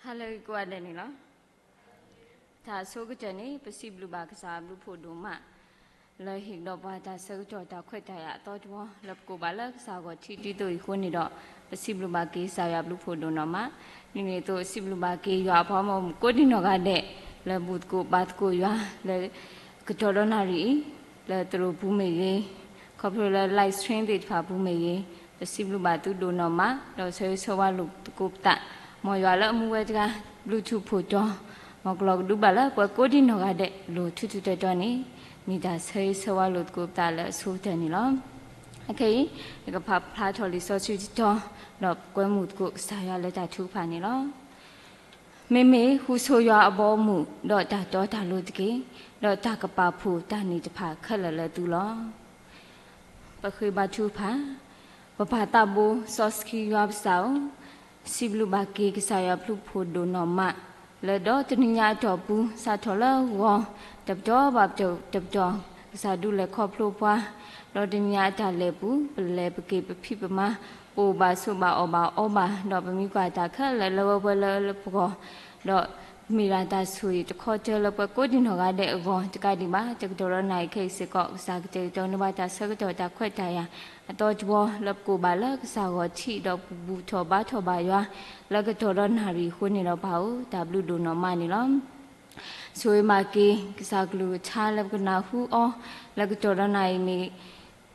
တၢ်လၢကိးဂၤဒဲးန့ၣ်လီၤ. တၢ်ဆိကတၢၢ်န့ၣ် ပစံးဘျုးဘၣ်ကစၢ်အဘျုးဖှိၣ်ဒိၣ်မး လၢဟ့ၣ်ကဒီးပှၤတၢ်ဆၢကတီၢ်တၢ်ခွဲးတၢ်ယာ်အသီတဝီ လၢပကိးဘၣ်လၢကစၢ်ဂီၤထံးဒ်သိးအံၤအဃိန့ၣ်ဒီး ပစံးဘျုးဘၣ်က့ၤကစၢ်ယွၤအဘျုးဖှိၣ်ဒိၣ်နီၢ်မး, ဒ်န့ၣ်အသိး စံးဘျုးဘၣ်က့ၤယွၤအပှၤဂီၢ်မုၢ်ကိးဒံနီၢ်ဂၤဒဲး လၢဘူၣ်သကိးဘါသကိးယွၤ လၢကတီၢ်ဒီနၣ်ရံၣ်အံၤ လၢသရိာ်ပူၤမ့ၢ်ဂ့ၤ, ခီဖျိလၢ live stream သ့ၣ်တဖၣ်ပူၤမ့ၢ်ဂ့ၤ, ပစံးဘျုးဘၣ်သုဒိၣ်နီၢ်မး ဒီးဆၢဂ့ၤဆၢဝါလိာ်သကိးပသး, မ်ယွၤလၢအမူဝဲတဂၤ ဘျုးထူးဖှိၣ်တီၤ, မ်ကလီၤကဒုဘၣ်လၢပှၤကိးဒံနီၢ်ဂၤဒဲး လိၤထူးထူးတီၤတီၤန့ၣ် မ့ၢ်တၢ်ဆၢဂ့ၤဆၢဝါလိာ်သကိးပသးလၢအဆိကတၢၢ်န့ၣ်လီၤ. အခဲအံၤ ယကဖးဖျါထီၣ်လံာ်စီဆှံတတီၤ, ဒီးပကွဲမုာ်သကိးကစၢ်ယွၤလၢတၢ်ထုကဖၣ်န့ၣ်လီၤ. မ့မ့ၢ်ဃုဆိယွၤအဘီအမုၢ် ဒီးတၢ်တီတၢ်လိၤတက့ၢ်, ဒီးတၢ်ကပာ်ဖှိၣ်တၢ်န့ၣ်တဖၣ်ခဲလၢာ်လၢသုလီၤ. ပဃ့ဘါထုကဖၣ်, ပပၢ်သးဘိစီဆှံယွၤပကစၢ်ဧၢ, စံးဘျုးဘၣ်က့ၤကစၢ်ယွၤဘျုးဖှိၣ်ဒိၣ်နီၢ်မး, လၢဒီတနံၤညါအတီၢ်ပူၤ စးထီၣ်လၢဂီၤ တပတီၢ်ဘၣ်တပတီၢ် ကစၢ်ဒုးလဲၤခီဖျိပှၤ, ဒီတနံၤညါအတၢ်လဲၤပူၤ ပလဲၤပက့ၤပဖံးပမၤ ပအိၣ်ဘၣ်ဆိးဘၣ်အီၣ်ဘၣ်အီဘၣ် ဒီးပမံကွၢ်တၢ်ခဲလၢာ်လၢဝဲပှဲၤလၢပဂီၢ်, ဒီးမ့ၢ်ဒၣ်တၢ်ဆိၣ်ဂ့ၤတခီတၢၢ်လၢပှၤကိးဒံနီၢ်ဂၤဒဲးအဂီၢ် တကးဒံးဘၣ် တကတီၢ်ဒီးနၣ်ရံၣ်ခဲအံၤစ့ၢ်ကီး ကစၢ်ကတဲာ်ကတီၤန့ၢ်ဘၣ်တၢ်ဆၢကတီၢ်တၢ်ခွဲးတၢ်ယာ် အသီတဝီ လၢပကိးဘၣ်လၢကစၢ်ဂီၤထံး ဒီးပဘူၣ်ထီၣ်ဘါထီၣ်ဘၣ်ယွၤ လၢကတီၢ်ဒီးနၣ်ရံၣ်အဃိန့ၣ်ဒီး ပၢ်ဧၢ တၢ်ဘျုးဒိၣ်နီၢ်မးန့ၣ်လီၤ. ဆိၣ်ဂ့ၤဘၣ်က့ၤ ကစၢ်ကလုၢ်ကထါလၢပကနၢ်ဟူအီၤ လၢကတီၢ်ဒီးနၣ်ရံၣ်မ့ၢ်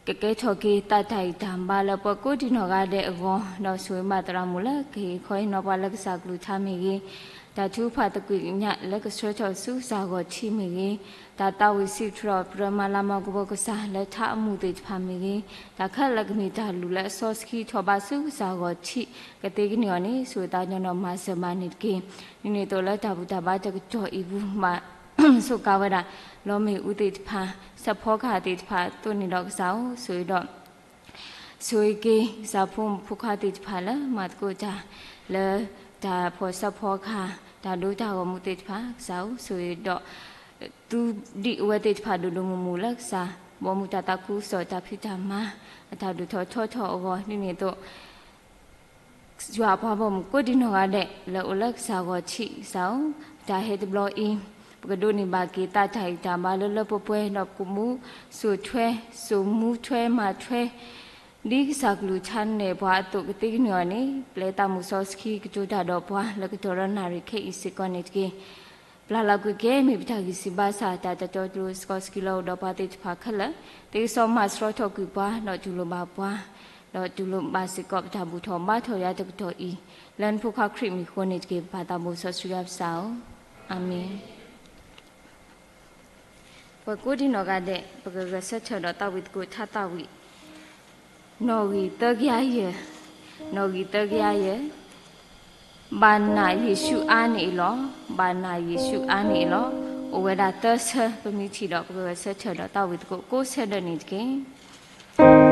ကကဲထီၣ်က့ၤတၢ်တၢ်အံၣ်တၢ်ဘါလၢပှၤကိးဒံနီၢ်ဂၤဒဲးအဂီၢ်, ဒီးဆိၣ်ဂ့ၤဘၣ်သရၣ်မုၣ်လၢကဟ့ၣ်ခီဟ့ၣ်နီၤပှၤလၢကစၢ်ကလုၢ်ကထါမ့ၢ်ဂ့ၤ, တၢ်ထုကဖၣ်သကွံာ်ကညးလၢကဆှၢထီၣ်ဆူကစၢ်ဂီၤထံးမ့ၢ်ဂ့ၤ, တၢ်သးဝံၣ်စံးထီၣ်ပတြၢၤမၤလၤမၤကပီၤကစၢ်လၢထးအမူးသ့ၣ်တဖၣ်မ့ၢ်ဂ့ၤ, တၢ်ခဲလၢာ်ကမ့ၢ်တၢ်လုၢ်လၢအစီဆှံထီၣ်ဘးဆူကစၢ်ဂီၤထံး ကသ့ကန့ၢ်အီၤန့ၣ် ဆိၣ်ဂ့ၤသးကညီၤဒီးမၤစၢၤဘၣ်န့ၣ်တက့ၢ်. ဒ်န့ၣ်အသိးလၢတၢ်ဘူၣ်တၢ်ဘါတကတီၢ်အံၤပူၤ ဘၣ်စူးကါဝဲဒၣ် လီမ့ၣ်အူသ့ၣ်တဖၣ် ဆၣ်ဖီကဟၣ်သ့ၣ်တဖၣ်အသိးန့ၣ်ဒီးကစၢ်ဧၢ ဆိၣ်ဂ့ၤဒီး ဆိၣ်ဂ့ၤက့ၤ ကစၢ်ဖိမုၣ်ဖိခွါသ့ၣ်တဖၣ်လၢမၤသကိးတၢ် လၢတၢ်ဖီၣ်ဆၣ်ဖီကဟၣ် တၢ်ဒိတၢ်ဂီၤမူသ့ၣ်တဖၣ် ကစၢ်ဧၢ ဆိၣ်ဂ့ၤဒီး သုဒံးအဝဲသ့ၣ်တဖၣ်ဒိၣ်ဒိၣ်မုၢ်မုၢ်လၢကစၢ် ဘီမုၢ်တၢ်သးခုကစီၣ်တၢ်ဖံးတၢ်မၤ အတၢ်ဒိၣ်ထီၣ်ထီထီၣ်အဂီၢ် ဒ်န့ၣ်အသိး ယွၤအပှၤဘီမုၢ်ကိးဒံနီၢ်ဂၤဒဲး လၢအိၣ်လၢကစၢ်ဂီၤထံးကစၢ်ဧၢ, ပတၢ်ဟဲတဘျီအံၤ ပကဒိးန့ၢ်ဘၣ်က့ၤသးတၢ်အံၣ်တၢ်ဘါလၢလၢပှဲၤပှဲၤ ဒီးပကမူ စိာ်ထွဲ စိာ်မူထွဲမၤထွဲ ဒ်ကစၢ်ကလုၢ်ကထါနဲၣ်ပှၤအသိးကသ့ကန့ၢ်အီၤန့ၣ် ပျဲသးမုၢ်စီဆှံကတိၤတၢ်ဒီးပှၤ လၢကတီၢ်ဒီးနၣ်ရံၣ်ခဲအံၤစ့ၢ်ကီးန့ၣ်တက့ၢ်. ပျၢ်လၢကွံာ်က့ၤ မ့ၢ်ပတၢ်ဂံၢ်စၢ်ဘါစၢ် တၢ်တတီတလိၤစကီးစကံးလၢအိၣ်ဒီးပှၤသ့ၣ်တဖၣ်ခဲလၢာ် သ့ကစီမၤစရီထီၣ်ကွံာ်ပှၤ ဒီးတူၢ်လိာ်ဘၣ်ပှၤ ဒီးတူၢ်လိာ်ဘၣ်စ့ၢ်ကီးပတၢ်ဘူၣ်ထီၣ်ဘါထီၣ်ယွၤတကတီၢ်အံၤ လၢနဖိခွါခရံာ်မံၤအဃိန့ၣ်တက့ၢ် ပပၢ်သးဘိစီဆှံယွၤပကစၢ်ဧၢ, အၤမ့ၣ်. ပှၤကိးဒံနီၢ်ဂၤဒဲး ပကဂဲၤဆၢထၢၣ်ဒီးသးဝံၣ်သကိးထါသးဝံၣ် နီၣ်ဂံၢ်သၢကယၤယဲၢ်, နီၣ်ဂံၢ်သၢကယၤယဲၢ်, ဘၣ်နာ်ယ့ၣ်ၡူးအါန့ၣ်အံၤလီၤ, ဘၣ်နာ်ယ့ၣ်ၡူးအါန့ၣ်အံၤလီၤ. အိၣ်ဝဲဒၣ်သၢဆၢ ပမ့ၢ်ထံၣ်ဒီး ပကဂဲၤဆၢထၢၣ်ဒီးသးဝံၣ်သကိးကိးဆၢဒၢးန့ၣ်တက့ၢ်.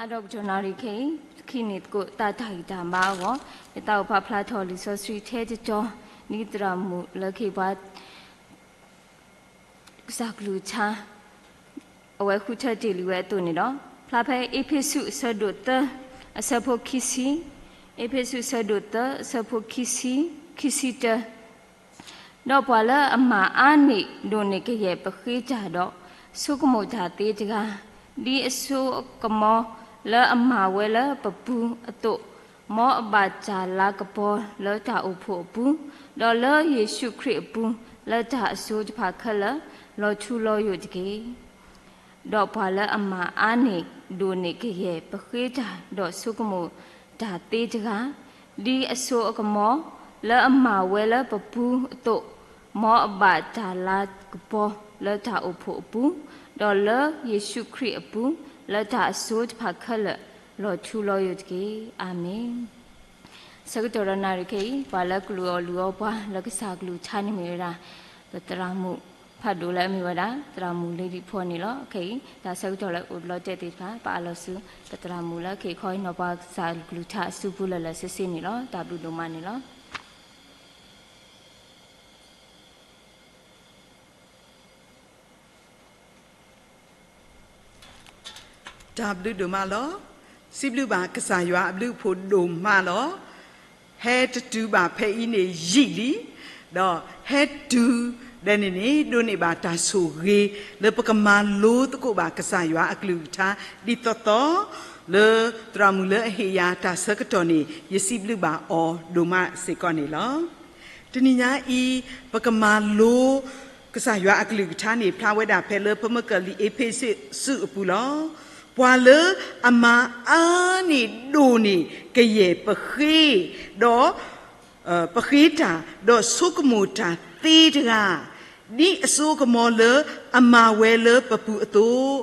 အဒီကတီၢ်နၣ်ရံၣ်ခဲအံၤ ပကဟံးန့ၢ်သကိးတၢ်တၢ်ဂံၢ်တၢ်ဘါအဂီၢ်, ယသးအိၣ်ပာ်ဖျါထီၣ်လံာ်စီဆှံထဲတတီၤ, ဒ်သရၣ်မုၣ်လၢကဟ့ၣ်ပှၤ ကစၢ်ကလုၢ်ကထါ အဝဲဃုထၢတ့ၢ်လံဝဲအသိးန့ၣ်ဒီး, ဖျါဖဲအ့းဖ့းစူးအဆၢဒိၣ်သၢ အဆၢဖိခံဆံ, အ့းဖ့းစူးအဆၢဒိၣ်သၢ အဆၢဖိခံဆံ, ခံဆံတၢ, ဒီးပှၤလၢအမၤအါန့ၢ်ဒိၣ်န့ၢ်ကယဲၢ်ပဃ့တၢ်ဒီး ဆိကမိၣ်တၢ်သ့တဂၤ, ဒ်အစိအကမီၤလၢအမၤဝဲလၢပပူၤအသိး, မ်အဘၣ်တၢ်လၤကပီၤလၢတၢ်အိၣ်ဖှိၣ်အပူၤ, ဒီးလၢယ့ၣ်ၡူးခရံာ်အပူၤ လၢတၢ်အစိၤတဖၣ်ခဲလၢာ် လီၤထူလီၤယိာ်တက့ၢ်. ဒီးပှၤလၢအမၤအါန့ၢ်ဒိၣ်န့ၢ်ကယဲၢ်ပဃ့တၢ်ဒီးဆိကမိၣ်တၢ်သ့တဂၤ, ဒ်အစိအကမီၤလၢအမၤဝဲလၢပပူၤအသိး, မ်အဘၣ်တၢ်လၤကပီၤလၢတၢ်အိၣ်ဖှိၣ်အပူၤ, ဒီးလၢယ့ၣ်ၡူးခရံာ်အပူၤ လၢတၢ်အစိၤတဖၣ်ခဲလၢာ် လီၤထူလီၤယိာ်တက့ၢ်. အၤမ့ၣ်. ဆၢကတီၢ်ဒီးနၣ်ရံၣ်ခဲအံၤ ပှၤလၢကလုၢ်အီၣ်လုၢ်အီပှၤလၢကစၢ်ကလုၢ်ကထါန့ၣ်မ့ၢ်ဝဲဒၣ် ပသရၣ်မုၣ်ဖးဒိၣ်လၢအမ့ၢ်ဝဲဒၣ် သရၣ်မုၣ်လ့ဒံၣ်ဖီန့ၣ်လီၤ. ခဲအံၤ တၢ်ဆၢကတီၢ်လၢအိၣ်လီၤတဲာ်သ့ၣ်တဖၣ် ပအၢၣ်လီၤဆူ ပသရၣ်မုၣ်လၢကဟ့ၣ်ခီဟ့ၣ်နီၤပှၤကစၢ်ကလုၢ်ကထါအစုပူၤလၢာ်လၢာ်ဆ့ဆ့န့ၣ်လီၤ. တၢ်ဘျုးဒိၣ်မးန့ၣ်လီၤ. တၢ်ဘျုးဒိၣ်မးလီၤ. စံးဘျုးဘၣ်ကစၢ်ယွၤအဘျုးအဖှိၣ်ဒိၣ်မးလီၤ. ဟဲတတုၤဘၣ်ဖဲအံၤန့ၣ်ယံာ်လံ, ဒီးဟဲတုၤဒဲးန့ၣ်န့ၣ် ဒိးန့ၢ်ဘၣ်တၢ်ဆိၣ်ဂ့ၤ လၢပကမၤလိသကိးဘၣ်ကစၢ်ယွၤအကလုၢ်ကထါ ဒ်သိးသိး လၢသရၣ်မုၣ်လၢအဟ့ၣ်ယၤတၢ်ဆၢကတီၢ်န့ၣ် ယစံးဘျုးဘၣ်အီၤဒိၣ်မးစ့ၢ်ကီးန့ၣ်လီၤ. တနံၤညါအံၤ ပကမၤလိ ကစၢ်ယွၤအကလုၢ်ကထါန့ၣ် ဖျါဝဲဒၣ်ဖဲလၢပမ့ၢ်ကလံာ်အ့းဖ့းစူးအပူၤလီၤ. ပှၤလၢအမၤအါန့ၢ်ဒိၣ်န့ၢ်ကယဲၢ်ပဃ့, ဒီး ပဃ့တၢ်, ဒီးဆိကမိၣ်တၢ်သ့တဂၤ, ဒ်အစိအကမီၤလၢအမၤဝဲလၢပပူၤအသိး,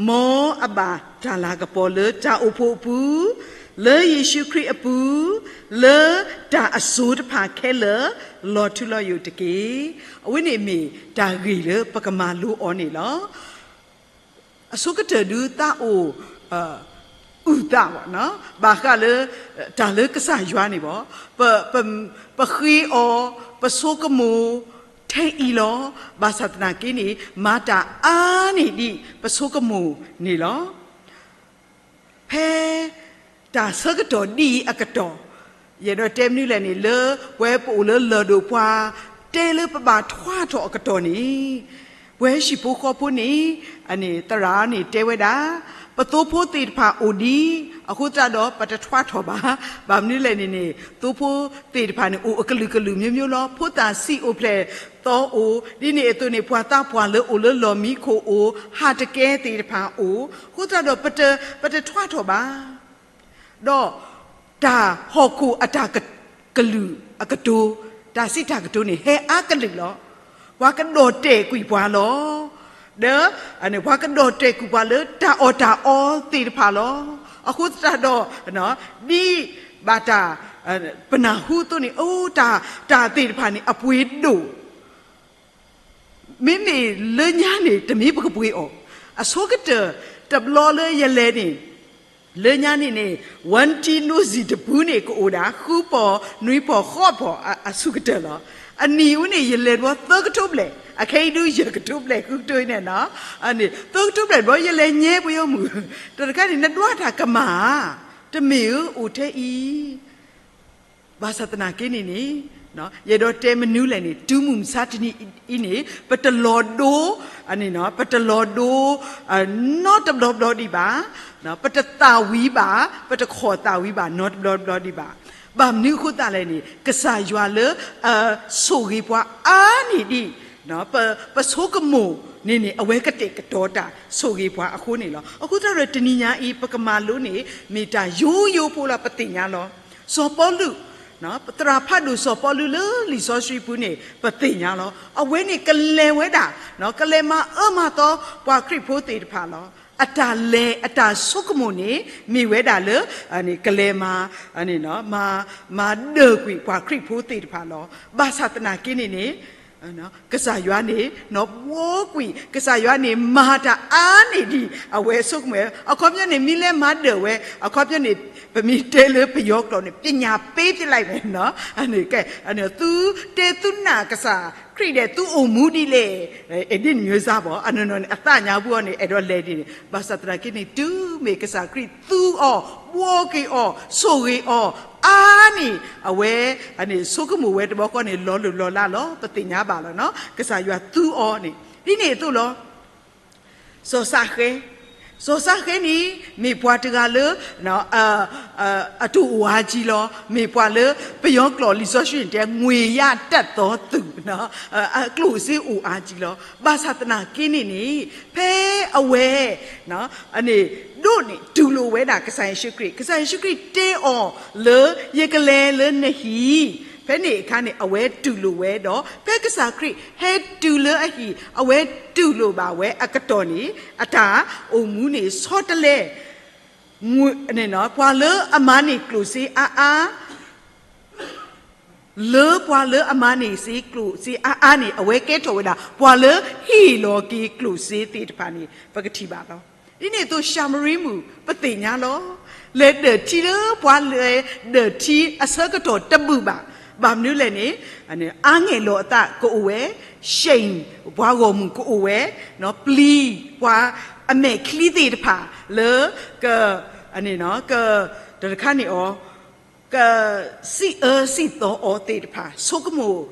မ်အဘၣ်တၢ်လၤကပီၤလၢတၢ်အိၣ်ဖှိၣ်အပူၤ, လၢယ့ၣ်ၡူးခရံာ်အပူၤ, လၢတၢ်အစိၤတဖၣ်ခဲလၢာ် လီၤထူလီၤယိာ်တက့ၢ်. အဝဲန့ၣ်မ့ၢ်တၢ်ဂ့ၢ်လၢပကမၤလိအီၤန့ၣ်လီၤ. အဆိကတၢၢ်ဒုးသးအိၣ် အုၣ်သးဘၣ်, ဘၣ်ဃးလၢ တၢ်လၢကစၢ်ယွၤန့ၣ်ဘၣ်, ပဃ့အီၤ, ပဆိကမိၣ်ထဲအံၤလီၤ. ဘၣ်ဆၣ်သနာ်က့န့ၣ် မၤတၢ်အါန့ၢ်ဒံးပဆိကမိၣ်န့ၣ်လီၤ. ဖဲတၢ်ဆၢကတီၢ်ဒ်အံၤအကတီၢ်, ယအဲၣ်ဒိးတဲမနုၤလဲၣ်န့ၣ် လၢပဝဲပအိၣ်လၢလၢၢ်ဒိၣ်ပှၤတဲလၢပဘၣ်ထွါထီၣ်အကတီၢ်န့ၣ်, ပှၤဟံၣ်ဖိဃီဖိန့ၣ် သရၣ်န့ၣ်တဲဝဲဒၣ်, ပသိဖိသ့ၣ်တဖၣ်အိၣ်ဒံး, အဃိသတးဒီးပတထွါထီၣ်ဘၣ်. ဘၣ်မနုၤလဲၣ်န့ၣ်န့ၣ် သိဖိသ့ၣ်တဖၣ်န့ၣ် အိၣ်အကလုာ်ကလုာ်မျိုးမျိုးလီၤ. ဖိသၣ်ဆံးအိၣ်ဖျဲၣ်သီအိၣ်, ဒ်န့ၣ်အသိးန့ၣ် ပှၤသးပှၢ်လၢအိၣ်လၢလီၢ်မံခိၣ်အိၣ်, ဟးတကဲသ့ၣ်တဖၣ်အိၣ်, အဃိသတးဒီး ပတထွါထီၣ်ဘၣ်. ဒီးတၢ်ဟီၣ်ခိၣ်အတၢ်ကလုၢ်အကတိၤ, တၢ်စံးတၢ်ကတိၤန့ၣ် ဟဲအါကလုာ်လီၤ. ပှၤကဒီၣ်တဲာ်ကွံာ်ပှၤလီၤ. ဒီး ပှၤကဒီၣ်တဲာ်ကွံာ်ပှၤလၢတၢ်အီၣ်တၢ်အီသ့ၣ်တဖၣ်လီၤ. အဃိသတးဒီး ဒ်ဘၣ်တၢ် ပနၢ်ဟူအသိးန့ၣ် အိၣ် တၢ်သ့ၣ်တဖၣ်န့ၣ် အပှ့ၤဒိၣ် မ့မ့ၢ်လၢညါန့ၣ် တမ့ၢ်ပကပှ့ၤအီၤ, အဆိကတၢၢ် တဘျီလၢယလဲၤန့ၣ်, လၢညါန့ၣ်န့ၣ် ဝၢတံနိစံၣ်တပူန့ၣ် ကအိၣ်ဒၣ် ဃုပီၢ် နွံပီၢ် ဃိးပီၢ် အဆိကတၢၢ်လီၤ. အနံၣ်အူန့ၣ် ယလဲၤဘၣ်သၢကထိဘျဲၣ်, အခဲအံၤဒုးယဲၢ်ကထိဘျဲၣ် ဃုကထိန့ၣ်နီၤ, သၢကထိဘျဲၣ်ဘျီ ယလဲၤညါပယီၤမုၣ်, တၢ်တခါန့ၣ် နဒွးတၢ်ကမၣ်ဧါ, တမ့ၢ်ဧၢ အိၣ်ထဲအံၤ ဘၣ်ဆၣ်သနာ်က့န့ၣ်န့ၣ်, ယအဲၣ်ဒိးတဲမနုၤလဲၣ်န့ၣ် တုၤမုၢ်မဆါတနံၤအံၤန့ၣ် ပတလီၤဒိ, ပတလီၤဒိ နီတဘျီဘျီဒံးဘၣ်, ပတသၣ်ဝံၤဘၣ်, ပတခီၣ်သၣ်ဝံၤဘၣ် နီတဘျီဘျီဒံးဘၣ်. ဘၣ်မနုၤအဃိသတးလဲၣ်န့ၣ် ကစၢ်ယွၤလၢ အဆိၣ်ဂ့ၤပှၤအါန့ၢ်ဒံး ပဆိကမိၣ်န့ၣ်န့ၣ် အဝဲကတဲာ်ကတီၤတၢ်ဆိၣ်ဂ့ၤပှၤအဃိန့ၣ်လီၤ. အဃိသတးဒီးတနံၤညါအံၤ ပကမၤလိန့ၣ် မ့ၢ်တၢ်ယိယိဖိလီၤ ပသ့ၣ်ညါလီၤ. စီၤပီလူး, သရၣ်ဖးဒိၣ်စီၤပီလူးလၢလံာ်စီဆှံပူၤန့ၣ် ပသ့ၣ်ညါလီၤ. အဝဲန့ၣ်ကလဲၤဝဲဒၣ်, ကလဲၤမၤအၢမၤသီပှၤခရံာ်ဖိသ့ၣ်တဖၣ်လီၤ. အတၢ်လဲၤအတၢ်ဆိကမိၣ်န့ၣ် မ့ၢ်ဝဲဒၣ်လၢ ကလဲၤမၤ, မၤဒၢကွံာ်ပှၤခရံာ်ဖိသ့ၣ်တဖၣ်လီၤ. ဘၣ်ဆၣ်သနာ်က့န့ၣ်န့ၣ် ကစၢ်ယွၤန့ၣ် ဘှီကွံာ်, ကစၢ်ယွၤန့ၣ် မၤတၢ်အါန့ၢ်ဒံး အဝဲဆိကမိၣ်ဝဲ, အခီပညီန့ၣ် မ့ၢ်လဲၤမၤဒၢၣ်ဝဲ, အခီပညီန့ၣ် ပမ့ၢ်တဲလၢပယီၤကျိာ်န့ၣ် ပညာပေးပစ်လိုက်မယ်နီၤ, သုတဲသုနာ်ကစၢ်ခရံာ်ဒီး သုအိၣ်မူဒ်လဲၣ်, အဲဒ်န့ၣ်မ့ၢ်စၢ်ဘၣ်, အနီၢ်နီၢ်န့ၣ် အသးညါပူၤအီၤန့ၣ် အဲၣ်ဒိးလဲၤဒ်န့ၣ်, ဘၣ်ဆၣ်သနာ်က့န့ၣ် တုၤမ့ၢ်ကစၢ်ခရံာ်သူအီၤ, ဘှီက့ၤအီၤ, ဆိၣ်ဂ့ၤအီၤ, အါန့ၢ် အဝဲ ဆိကမိၣ်ဝဲတဘျီဃီန့ၣ် လီၤလိၢ်လီၤလးလီၤ, ပသ့ၣ်ညါဘၣ်လီၤနီၤ, ကစၢ်ယွၤသူအီၤန့ၣ် ဒ်န့ၣ်အသိးလီၤ. စီၤၡဃဲ, စီၤၡဃဲန့ၣ် မ့ၢ်ပှၤတဂၤလၢ အတၢ်အိၣ်အါကံလီၤ, မ့ၢ်ပှၤလၢ ပယီၤကျိာ်လံာ်စီဆှံန့ၣ်တဲ ငွေရတတ်သောသူ, အကျိၣ်စ့အိၣ်အါကံလီၤ. ဘၣ်ဆၣ်သနာ်က့န့ၣ်န့ၣ် ဖဲအဝဲ ဒိးန့ၢ်တူၢ်လိာ်ဝဲဒၣ်ကစၢ်ယ့ၣ်ၡူးခရံာ်, ကစၢ်ယ့ၣ်ၡူးခရံာ်တဲအီၤလၢ ယကလဲၤလၢနဟံၣ်, ဖဲန့ၣ်အခါန့ၣ် အဝဲတူၢ်လိာ်ဝဲဒီး ဖဲကစၢ်ခရံာ်ဟဲတုၤလၢအဟံၣ် အဝဲတူၢ်လိာ်ဘၣ်ဝဲအကတီၢ်န့ၣ် အတၢ်အိၣ်မူန့ၣ်ဆီတလဲ ပှၤလၢအမၤန့ၢ်ကျိၣ်စ့အါအါ လၢပှၤလၢအမၤန့ၢ်စ့ကျိၣ်စ့အါအါန့ၣ် အဝဲကဲထီၣ်ဝဲဒၣ် ပှၤလၢဟ့ၣ်လီၤက့ၤကျိၣ်စ့သ့ၣ်တဖၣ်န့ၣ် ပကထံၣ်ဘၣ်လီၤ. ဒ်န့ၣ်အသိး ၡၤမရံမုၣ် ပသ့ၣ်ညါလီၤ. လဲၤဒၢၣ်ထံလၢပှၤလဲၤဒၢၣ်ထံအဆၢကတီၢ်တဘၣ်ဘၣ်. ဘၣ်မနုၤလဲၣ်န့ၣ် အါငဲၢ်လီၤအသးကအိၣ်ဝဲ, ရှ့ၣ် ပှၤဂီၢ်မုၢ်ကအိၣ်ဝဲ, ပျံၤ ပှၤအမဲာ်ချံသ့ၣ်တဖၣ်လၢ က တၢ်တခါန့ၣ်အီၤ ကစံးအၢစံးသီအီၤသ့ၣ်တဖၣ်, ဆိကမိၣ်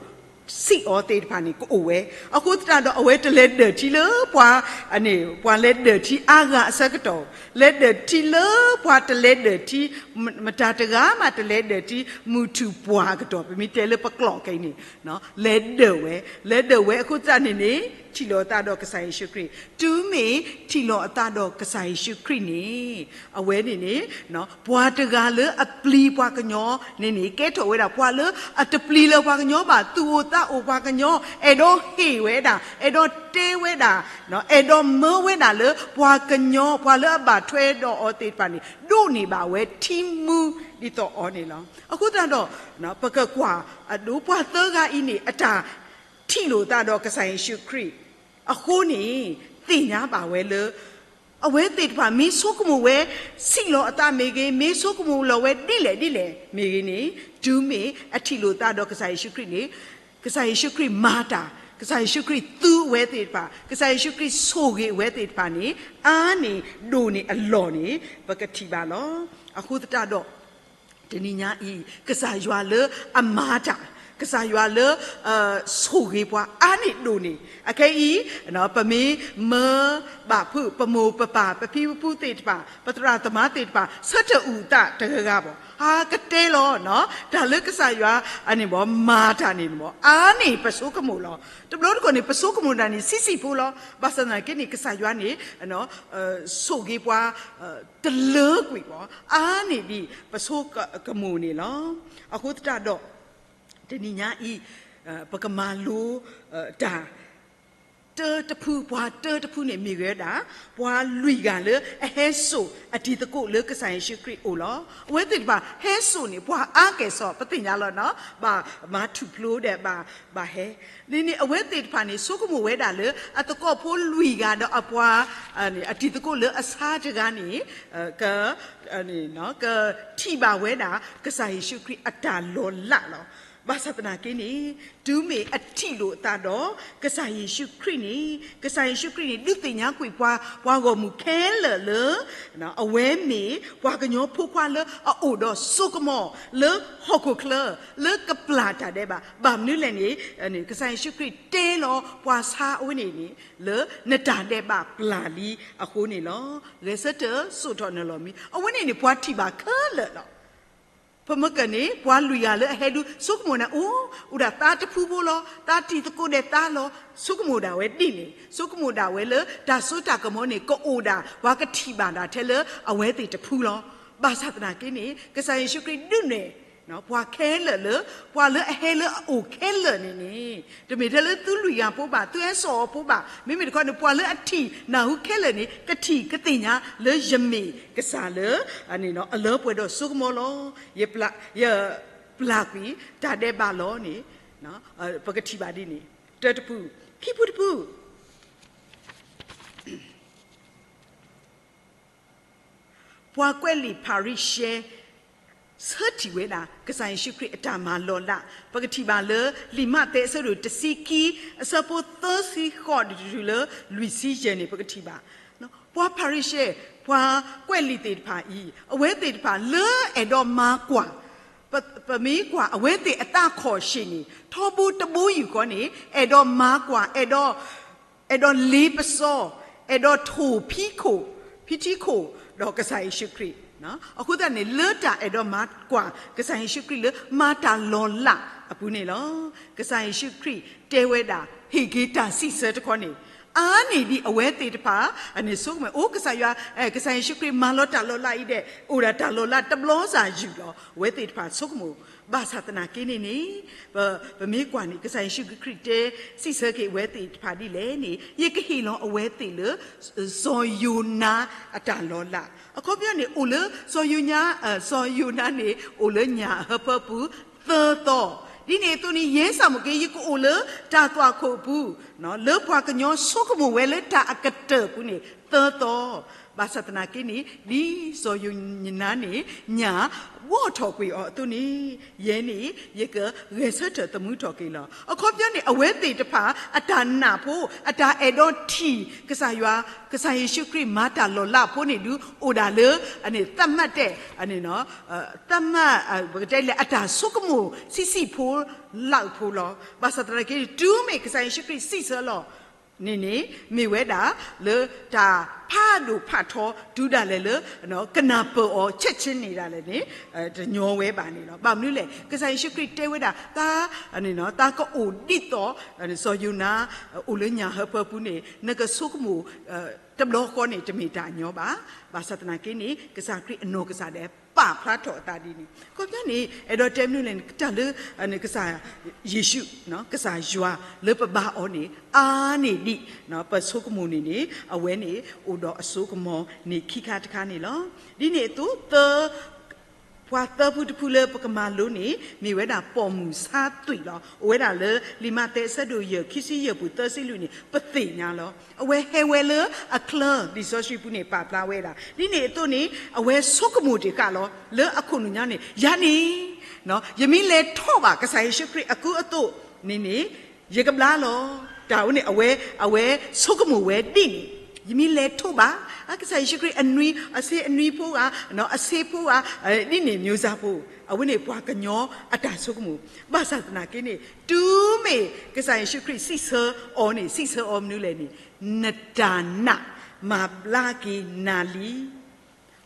စံးအီၤသ့ၣ်တဖၣ်န့ၣ် ကအိၣ်ဝဲ. အဃိသတးဒီး အဝဲတလဲၤဒၢၣ်ထံလၢပှၤ, ပှၤလဲၤဒၢၣ်ထံအါဂၤအဆၢကတီၢ်, လဲၤဒၢၣ်ထံလၢပှၤတလဲၤဒၢၣ်ထံ, မတၤတဂၤမးတလဲၤဒၢၣ်ထံ မုၢ်ထူၣ်ပှၢ်အကတီၢ်, ပမ့ၢ်တဲလၢပကျိာ်ခဲအံၤန့ၣ် လဲၤဒၢၣ်ဝဲ, လဲၤဒၢၣ်ဝဲအဃိသတးန့ၣ်န့ၣ် ထံၣ်လိာ်အသးဒီးကစၢ်ယ့ၣ်ၡူးခရံာ်, တုၤမ့ၢ်ထံၣ်လိာ်အသးဒီးကစၢ်ယ့ၣ်ၡူးခရံာ်န့ၣ် အဝဲန့ၣ်န့ၣ် ပှၤတဂၤလၢအပျံၤပှၤကညီန့ၣ်န့ၣ် ကဲထီၣ်ဝဲဒၣ် ပှၤလၢအတပျံၤလၢပှၤကညီဘၣ်, သူၣ်အိၣ်သးအိၣ်ပှၤကညီ, အဲၣ်ဒိးဟ့ၣ်ဝဲဒၣ်, အဲၣ်ဒိးတဲဝဲဒၣ်, အဲၣ်ဒိးမၢဝဲဒၣ်လၢပှၤကညီ, ပှၤလၢအဘၣ်ထွဲဒီးအီၤသ့ၣ်တဖၣ်န့ၣ် ဒိးန့ၢ်ဘၣ်ဝဲထံမူဒ်သိးအီၤန့ၣ်လီၤ. အဃိသတးဒီး ပကကွၢ်အဒိ ပှၤသၢဂၤအံၤန့ၣ် အတၢ်ထံၣ်လိာ်သးဒီးကစၢ်ယ့ၣ်ၡူးခရံာ်အဃိန့ၣ် သ့ၣ်ညါဘၣ်ဝဲလၢ အဝဲသ့ၣ်တဖၣ်မ့ၢ်ဆိကမိၣ်ဝဲ ဆံးလီၤအသးမ့ၢ်ဂ့ၤ, မ့ၢ်ဆိကမိၣ်လီၤဝဲဒ်လဲၣ်ဒ်လဲၣ်မ့ၢ်ဂ့ၤန့ၣ်, တုၤမ့ၢ်အထံၣ်လိာ်သးဒီးကစၢ်ယ့ၣ်ၡူးခရံာ်န့ၣ် ကစၢ်ယ့ၣ်ၡူးခရံာ်မၤတၢ်, ကစၢ်ယ့ၣ်ၡူးခရံာ်သူအဝဲသ့ၣ်တဖၣ်, ကစၢ်ယ့ၣ်ၡူးခရံာ်ဆိၣ်ဂ့ၤအဝဲသ့ၣ်တဖၣ်န့ၣ် အါန့ၢ်ဒိၣ်န့ၢ်အလီၢ်န့ၣ် ပကထံၣ်ဘၣ်လီၤ. အဃိသတးဒီး တနံၤညါအံၤ ကစၢ်ယွၤလၢအမၤတၢ်, ကစၢ်ယွၤလၢ ဆိၣ်ဂ့ၤပှၤအါန့ၢ်ဒိၣ်န့ၢ်, အခဲအံၤ ပမ့ၢ်မၢဘၣ်ဖုး ပမိၢ်ပပၢ် ပဖံပဖုသ့ၣ်တဖၣ် ပသရၣ်သမါသ့ၣ်တဖၣ် ဆၢထၢၣ်အုၣ်အသးတဂၤဂၤဘၣ်, ဟးကတဲလီၤ တၢ်လၢကစၢ်ယွၤအန့ၣ်ဘၣ် မၤတၢ်န့ၣ်ဘၣ် အါန့ၢ်ပဆိကမိၣ်လီၤ. တဘျီတခီၣ်န့ၣ် ပဆိကမိၣ်တၢ်န့ၣ် ဆံးဆံးဖိလီၤ. ဘၣ်ဆၣ်သနာ်က့န့ၣ် ကစၢ်ယွၤန့ၣ် ဆိၣ်ဂ့ၤပှၤ တလၢကွံာ်ဘၣ် အါန့ၢ်ဒံးပဆိကမိၣ်န့ၣ်လီၤ. အဃိသတးဒီး တနံၤညါအံၤ ပကမၤလိ တၢ် တၢတဖု ပှၤတၢတဖုန့ၣ်မ့ၢ်ဝဲဒၣ် ပှၤလွံၢ်ဂၤလၢအဟဲစိာ်အတံၤသကိးလၢကစၢ်ယ့ၣ်ၡူးခရံာ်အအိၣ်လီၤ. အဝဲသ့ၣ်တဖၣ်ဟဲစိာ်န့ၣ် ပှၤအါကဲၣ်ဆိး ပသ့ၣ်ညါလီၤနီၤ ဘၣ်မၤထူၣ်ဖျိဒီး ဘၣ်ဟဲ န့ၣ်န့ၣ် အဝဲသ့ၣ်တဖၣ်န့ၣ် ဆိကမိၣ်ဝဲဒၣ်လၢ အသကိးဖိလွံၢ်ဂၤဒီးအပှၤ အတံၤသကိးလၢအဆါတဂၤန့ၣ် က ကထံၣ်ဘၣ်ဝဲဒၣ် ကစၢ်ယ့ၣ်ၡူးခရံာ်အတၢ်လီၤလးလီၤ. ဘၣ်ဆၣ်သနာ်က့န့ၣ် တုၤမ့ၢ်အထံၣ်လိာ်အသးဒီး ကစၢ်ယ့ၣ်ၡူးခရံာ်န့ၣ် ကစၢ်ယ့ၣ်ၡူးခရံာ်န့ၣ် ဒုးသ့ၣ်ညါကွံာ်ပှၤ ပှၤဂီၢ်မုၢ်ခဲလၢာ်လၢ အဝဲမ့ၢ်ပှၤကညီဖိခွါလၢအအိၣ်ဒီးစိကမီၤ လၢဟီၣ်ခိၣ်ချၢ လၢကပျၢ်တၢ်ဒဲးဘး ဘၣ်မနုၤလဲၣ်န့ၣ် ကစၢ်ယ့ၣ်ၡူးခရံာ်တဲလီၤပှၤဆါအဝဲန့ၣ်န့ၣ် လၢနတၢ်ဒဲးဘးပျၢ်လံအဃိန့ၣ်လီၤ. ဂဲၤဆၢထၢၣ်စိာ်ထီၣ်နလီၢ်မံၤ အဝဲန့ၣ်န့ၣ် ပှၤထံၣ်ဘၣ်ခဲလၢာ်လီၤ. ပမ့ၢ်ကန့ၣ် ပှၤလွံၢ်ဂၤလၢအဟဲဒုး ဆိကမိၣ်န့ၣ် အိၣ် အိၣ်ဒၣ်သးတဖုဖိလီၤ. သးတံၤသကိးဒီးသးလီၤ. ဆိကမိၣ်ဒၣ်ဝဲဒ်န့ၣ် ဆိကမိၣ်ဒၣ်ဝဲလၢ တၢ်စိတၢ်ကမီၤန့ၣ် ကအိၣ်ဒၣ် ပှၤကထံၣ်ဘၣ်ဒၣ်ထဲလၢအဝဲသ့ၣ်တဖုလီၤ. ဘၣ်ဆၣ်သနာ်က့န့ၣ် ကစၢ်ယ့ၣ်ၡူးခရံာ်ဒုးနဲၣ် ပှၤခဲလၢာ်လၢ ပှၤလၢအဟဲလၢအအိၣ်ခဲလၢာ်န့ၣ်န့ၣ် တမ့ၢ်ထဲလၢသုလွံၢ်ဂၤဖိဘၣ်, သုဟဲစိာ်အီၤဖိဘၣ်, မ့မ့ၢ်တခီန့ၣ် ပှၤလၢအထံၣ်နၢ်ဟူခဲလၢာ်န့ၣ် ကထံၣ်ကသ့ၣ်ညါလၢယမ့ၢ်ကစၢ်လၢ အလၢပှဲၤဒီးစိကမီၤလီၤ. ယပျၢ်ကွံာ်တၢ်ဒဲးဘးလီၤန့ၣ် ပကထံၣ်ဘၣ်ဒ်န့ၣ် တၢတပူၤ, ခံပူၤတပူၤ ပှၤကွဲးလံာ်ဖၤရံၤၡဲ ဆၢထံၣ်ဝဲဒၣ် ကစၢ်ယ့ၣ်ၡူးခရံာ်အတၢ်မၤလီၤလး, ပကထံၣ်ဘၣ်လၢ လံာ်မးသဲအဆၢဒိၣ်တဆံခံ အဆၢဖိသၢဆံဃိးတုၤလၢလွံၢ်ဆံယဲၢ်န့ၣ် ပကထံၣ်ဘၣ် ပှၤဖၤရံၤၡဲ ပှၤကွဲးလံာ်သ့ၣ်တဖၣ်အံၤ အဝဲသ့ၣ်တဖၣ်လၢအဲၣ်ဒိးမၤကွၢ် ပမ့ၢ်ကွၢ်အဝဲသ့ၣ်အသးခီၣ်ဆ့ၣ်န့ၣ် ထီဘိတဘိယူၢ်ဃီန့ၣ် အဲၣ်ဒိးမၤကွၢ် အဲၣ်ဒိး အဲၣ်ဒိးလ့ပစီ, အဲၣ်ဒိးထိၣ်ဖံးခိၣ်, ဖံးထံခိၣ် ဒီးကစၢ်ယ့ၣ်ၡူးခရံာ်. အဃိသတးန့ၣ် လၢတၢ်အဲၣ်ဒိးမၤကွၢ် ကစၢ်ယ့ၣ်ၡူးခရံာ်လၢမၤတၢ်လီၤလးအပူၤန့ၣ်လီၤ. ကစၢ်ယ့ၣ်ၡူးခရံာ်တဲဝဲဒၣ် ဟ့ၣ်က့ၤတၢ်စံးဆၢတခီန့ၣ် အါန့ၢ်ဒံးအဝဲသ့ၣ်တဖၣ် အန့ၣ်ဆိကမိၣ် အိၣ်ကစၢ်ယွၤ ကစၢ်ယ့ၣ်ၡူးခရံာ်မၤလီၤတၢ်လီၤလးအံၤဒဲး အိၣ်ဒၣ်တၢ်လီၤလးတဘျီစၢ်ယုၢ်လီၤ. အဝဲသ့ၣ်တဖၣ်ဆိကမိၣ် ဘၣ်ဆၣ်သနာ်က့န့ၣ်န့ၣ် ပမ့ၢ်ကွၢ်န့ၣ် ကစၢ်ယ့ၣ်ၡူးခရံာ်တဲ စံးဆၢက့ၤအဝဲသ့ၣ်တဖၣ်ဒ်လဲၣ်န့ၣ် ယကဟ့ၣ်လီၤအဝဲသ့ၣ်လၢ စီၤယိၤနါအတၢ်လီၤလး. အခီပညီန့ၣ် အိၣ်လၢ စီၤယိၤနါ စီၤယိၤနါန့ၣ် အိၣ်လၢညၣ်အဟၢဖၢပူၤ သၢသီ, ဒ်န့ၣ်အသိးန့ၣ် ယဲစၢ်မိၣ်က့ ယကအိၣ်လၢတၢ်သွၣ်ခိၣ်အပူၤ လၢပှၤကညီဆိကမိၣ်ဝဲလၢတၢ်အကတၢၢ်အပူၤန့ၣ် သၢသီ, ဘၣ်ဆၣ်သနာ်က့န့ၣ် ဒ်စီၤယိၤနါန့ၣ် ညၣ်ဘှီၣ်ထီၣ်ကွံာ်အီၤအသိးန့ၣ် ယဲန့ၣ် ယကဂဲၤဆၢထၢၣ်သမူထီၣ်က့ၤလီၤ. အခီပညီန့ၣ် အဝဲသ့ၣ်တဖၣ် အတၢ်နာ်ဖိ အတၢ်အဲၣ်ဒိးထံၣ် ကစၢ်ယွၤ ကစၢ်ယ့ၣ်ၡူးခရံာ်မၤတၢ်လီၤလးဖိန့ၣ်ဒုး အိၣ်ဒၣ်လၢ အန့ၣ် သတ်မှတ် သတ်မှတ် ပကတဲလဲၣ် အတၢ်ဆိကမိၣ်ဆံးဆံးဖိ လၢဖိလီၤ. ဘၣ်ဆၣ်သနာ်က့ တုၤမ့ၢ်ကစၢ်ယ့ၣ်ၡူးခရံာ်စံးဆၢလီၤန့ၣ်န့ၣ် မ့ၢ်ဝဲဒၣ်လၢ တၢ်ဖးဒိၣ်ဖးထီ တုၤဒၣ်လဲာ်လၢ ကနၢ်ပၢၢ်အီၤ ချက်ချင်း န့ၣ်ဒၣ်လဲာ်န့ၣ် တညီဝဲဘၣ်န့ၣ်လီၤ. ဘၣ်မနုၤလဲၣ် ကစၢ်ယ့ၣ်ၡူးခရံာ်တဲဝဲဒၣ် သး သးကအိၣ်ဒ်သိး စီၤယိၤနါ အိၣ်လၢညၣ်ဟၢဖၢပူၤန့ၣ် နကဆိကမိၣ် တဘျီဃီန့ၣ် တမ့ၢ်တၢ်ညီဘၣ်. ဘၣ်ဆၣ်သနာ်က့န့ၣ် ကစၢ်ခရံာ်အနီၢ်ကစၢ်ဒၣ် ပာ်ဖျါထီၣ်အသးဒ်န့ၣ် အခီပညီန့ၣ် အဲၣ်ဒိးတဲမနုၤလဲၣ်န့ၣ် တၢ်လၢ ကစၢ်ယ့ၣ်ၡူး ကစၢ်ယွၤလၢပဘါအီၤန့ၣ် အါန့ၢ်ဒံး ပဆိကမိၣ်န့ၣ်န့ၣ် အဝဲန့ၣ် အိၣ်ဒီးအစိကမီၤန့ၣ်ခံခါတခါန့ၣ်လီၤ. ဒ်န့ၣ်အသိး သၢ ပှၤသၢဖုတဖုလၢပကမၤလိန့ၣ် မ့ၢ်ဝဲဒၣ်ပိာ်မုၣ်ဆါသွံၣ်လီၤ. အိၣ်ဝဲဒၣ်လၢ လံာ်မးသဲအဆၢဒိၣ်ယဲၢ် ခံဆံယဲၢ်ပူၤ သၢဆံလွံၢ်န့ၣ် ပသ့ၣ်ညါလီၤ. အဝဲဟဲဝဲလၢအချၢ လံာ်စီဆှံပူၤန့ၣ် ပာ်ဖျါဝဲဒၣ်. ဒ်န့ၣ်အသိးန့ၣ် အဝဲဆိကမိၣ်တ့ၢ်ဃာ်လီၤ လၢအခိၣ်နူာ်ညါန့ၣ် ယၤန့ၣ် ယမ့ၢ်လဲၤထီၣ်ဘၣ်ကစၢ်ယ့ၣ်ၡူးခရံာ်အကူအသိးန့ၣ်န့ၣ် ယကဘျါလီၤ. တၢ်ဝဲန့ၣ် အဝဲ အဝဲဆိကမိၣ်ဝဲဒ်န့ၣ် ယမ့ၢ်လဲၤထီၣ်ဘၣ် ကစၢ်ယ့ၣ်ၡူးခရံာ်အနွံ အဆ့အနွံဖိဧါ အဆ့ဖိဧါ ဒ်န့ၣ် မျိုးစားဖိ အဝဲန့ၣ်ပှၤကညီအတၢ်ဆိကမိၣ်. ဘၣ်ဆၣ်သနာ်က့န့ၣ် တုၤမ့ၢ်ကစၢ်ယ့ၣ်ၡူးခရံာ်စံးဆၢအီၤန့ၣ် စံးဆၢအီၤမနုၤလဲၣ်န့ၣ် နတၢ်နာ်မၤဘျါက့ၤနၤလံ.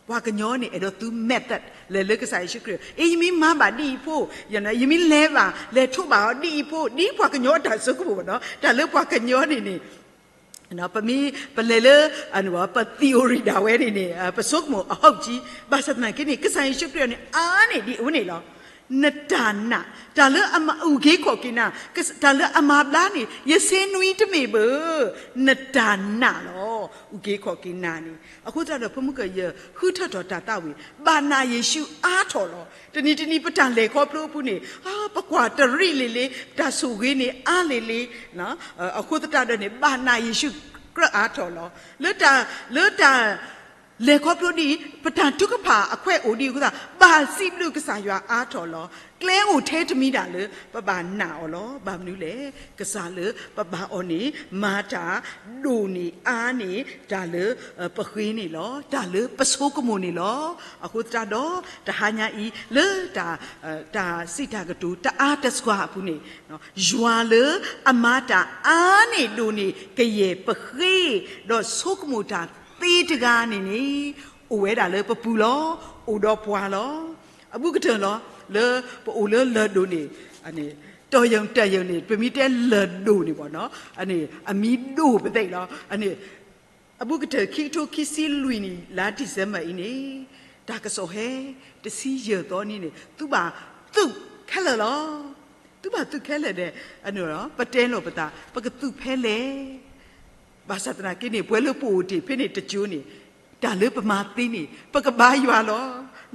ပှၤကညီန့ၣ် အဲၣ်ဒိးသူ method လဲၤလၢကစၢ်ယ့ၣ်ၡူးခရံာ် အ့ ယမ့ၢ်မၤဘၣ်ဒ်အံၤဖိ ယမ့ၢ်လဲၤဘၣ် လဲၤထီၣ်ဘၣ်အီၤဒ်အံၤဖိ ဒ်ပှၤကညီအတၢ်ဆိကမိၣ်ဘၣ်နီၤ တၢ်လၢပှၤကညီန့ၣ်န့ၣ် ပမ့ၢ်ပလဲၤလၢ ပ theory ဒၣ်ဝဲန့ၣ်န့ၣ် ပဆိကမိၣ်အဟီၣ်ကၠံ ဘၣ်ဆၣ်သနာ်က့န့ၣ် ကစၢ်ယ့ၣ်ၡူးခရံာ်န့ၣ် အါန့ၢ်ဒံးအဝဲန့ၣ်လီၤ. နတၢ်နာ် တၢ်လၢအမၤအုၣ်က့ၤခီၣ်က့ၤနၤ တၢ်လၢအမၤဘျါန့ၣ် ယဆ့နွံတမ့ၢ်ဘၣ် နတၢ်နာ်လီၤ အုၣ်က့ၤခီၣ်က့ၤနၤန့ၣ်. အဃိသတးဒီး ဖိမုၣ်ကယဲၢ် ဃုထၢထီၣ်တၢ်သးဝံၣ် ဘၣ်နာ်ယ့ၣ်ၡူးအါထီၣ်လီၤ. တနံၤတနံၤ ပတၢ်လဲၤခီဖျိအပူၤန့ၣ် ပကွၢ်တရံးလံၤလံၤ ပတၢ်ဆိၣ်ဂ့ၤန့ၣ်အါလံၤလံၤ အဃိသတးဒီးန့ၣ် ဘၣ်နာ်ယ့ၣ်ၡူးကြၢးအါထီၣ်လီၤ. လၢတၢ် လၢတၢ် လဲၤခီဖျိဒ်အံၤ ပတၢ်ထုကဖၣ်အခွဲးအိၣ်ဒ်အံၤအဃိသတး ဘၣ်စံးဘျုးကစၢ်ယွၤအါထီၣ်လီၤ. ကျဲအိၣ်ထဲတမံၤဒၣ်လၢ ပဘၣ်နာ်အီၤလီၤ. ဘၣ်မနုၤလဲၣ် ကစၢ်လၢပဘါအီၤန့ၣ် မၤတၢ်ဒိၣ်န့ၢ်အါန့ၢ် တၢ်လၢပဃ့န့ၣ်လီၤ. တၢ်လၢပဆိကမိၣ်န့ၣ်လီၤ. အဃိသတးဒီး တဟါညါအံၤ လၢတၢ် တၢ်စံးတၢ်ကတိၤတအါတစှၤအပူၤန့ၣ် ယွၤလၢအမၤတၢ်အါန့ၢ်ဒိၣ်န့ၢ်ကယဲၢ်ပဃ့ ဒီးဆိကမိၣ်တၢ်သ့တဂၤန့ၣ်န့ၣ် အိၣ်ဝဲဒၣ်လၢပပူၤလီၤ. အိၣ်ဒီးပှၤလီၤ. အဘူးကတၢၢ်လီၤ. လၢပအိၣ်လၢလၢၢ်ဒိၣ်န့ၣ် တီၢ်ယုၢ်တၢ်ယုၢ်န့ၣ် ပမ့ၢ်တဲလၢၢ်ဒိၣ်န့ၣ်ဘၣ်နီၤ အမံၤဒိၣ်ပသ့ၣ်လီၤ. အဘူးကတၢၢ်ခံကထိခံဆံလွံၢ်နံၣ် လါ December အံၤန့ၣ် တၢ်ကစီၣ်ဟဲ တဆံယဲၢ်သီနံၤန့ၣ် သုးဘၣ်သုးခဲလၢာ်လီၤ. သုးဘၣ်သုးခဲလၢာ်ဒီး ပတဲလီၤပသး ပကသုးဖဲလဲၣ်. ဘၣ်ဆၣ်သနာ်က့န့ၣ် ပှၤလၢပအိၣ်တ့ၢ်ဖဲန့ၣ်တကၠိန့ၣ် တၢ်လၢပမၤသ့န့ၣ် ပကဘါယွၤလီ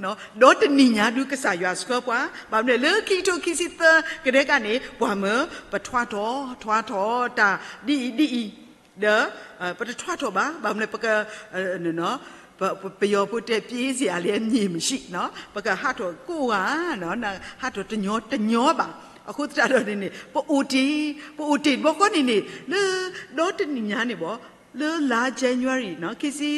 ၤ. ဒီးတနံၤညါဒုးကစၢ်ယွၤဆှၢပှၤ, ဘၣ်မနုၤလဲၣ် လၢခံကထိခံဆံသၢကဒဲကန့ၣ် ပှၤမၢပထွါထီၣ် ထွါထီၣ်တၢ်ဒ်အံၤဒ်အံၤ, ဒီး ပတထွါထီၣ်ဘၣ်, ဘၣ်မနုၤလဲၣ် ပက ပယီၤဖိတဲ ပျေးစရာလၢအမ့ၢ်မ့ၢ်ဆံး, ပကဟးထီၣ်ကိးဂၤ, ဟးထီၣ်တညီတညီဘၣ်. အဃိသတးဒီးန့ၣ်န့ၣ် ပအိၣ်တ့ၢ်, ပအိၣ်တ့ၢ်တဘျီဃီန့ၣ်န့ၣ် လၢ ဒီတနံၤညါန့ၣ်ဘၣ်, လၢလါ January ခံဆံ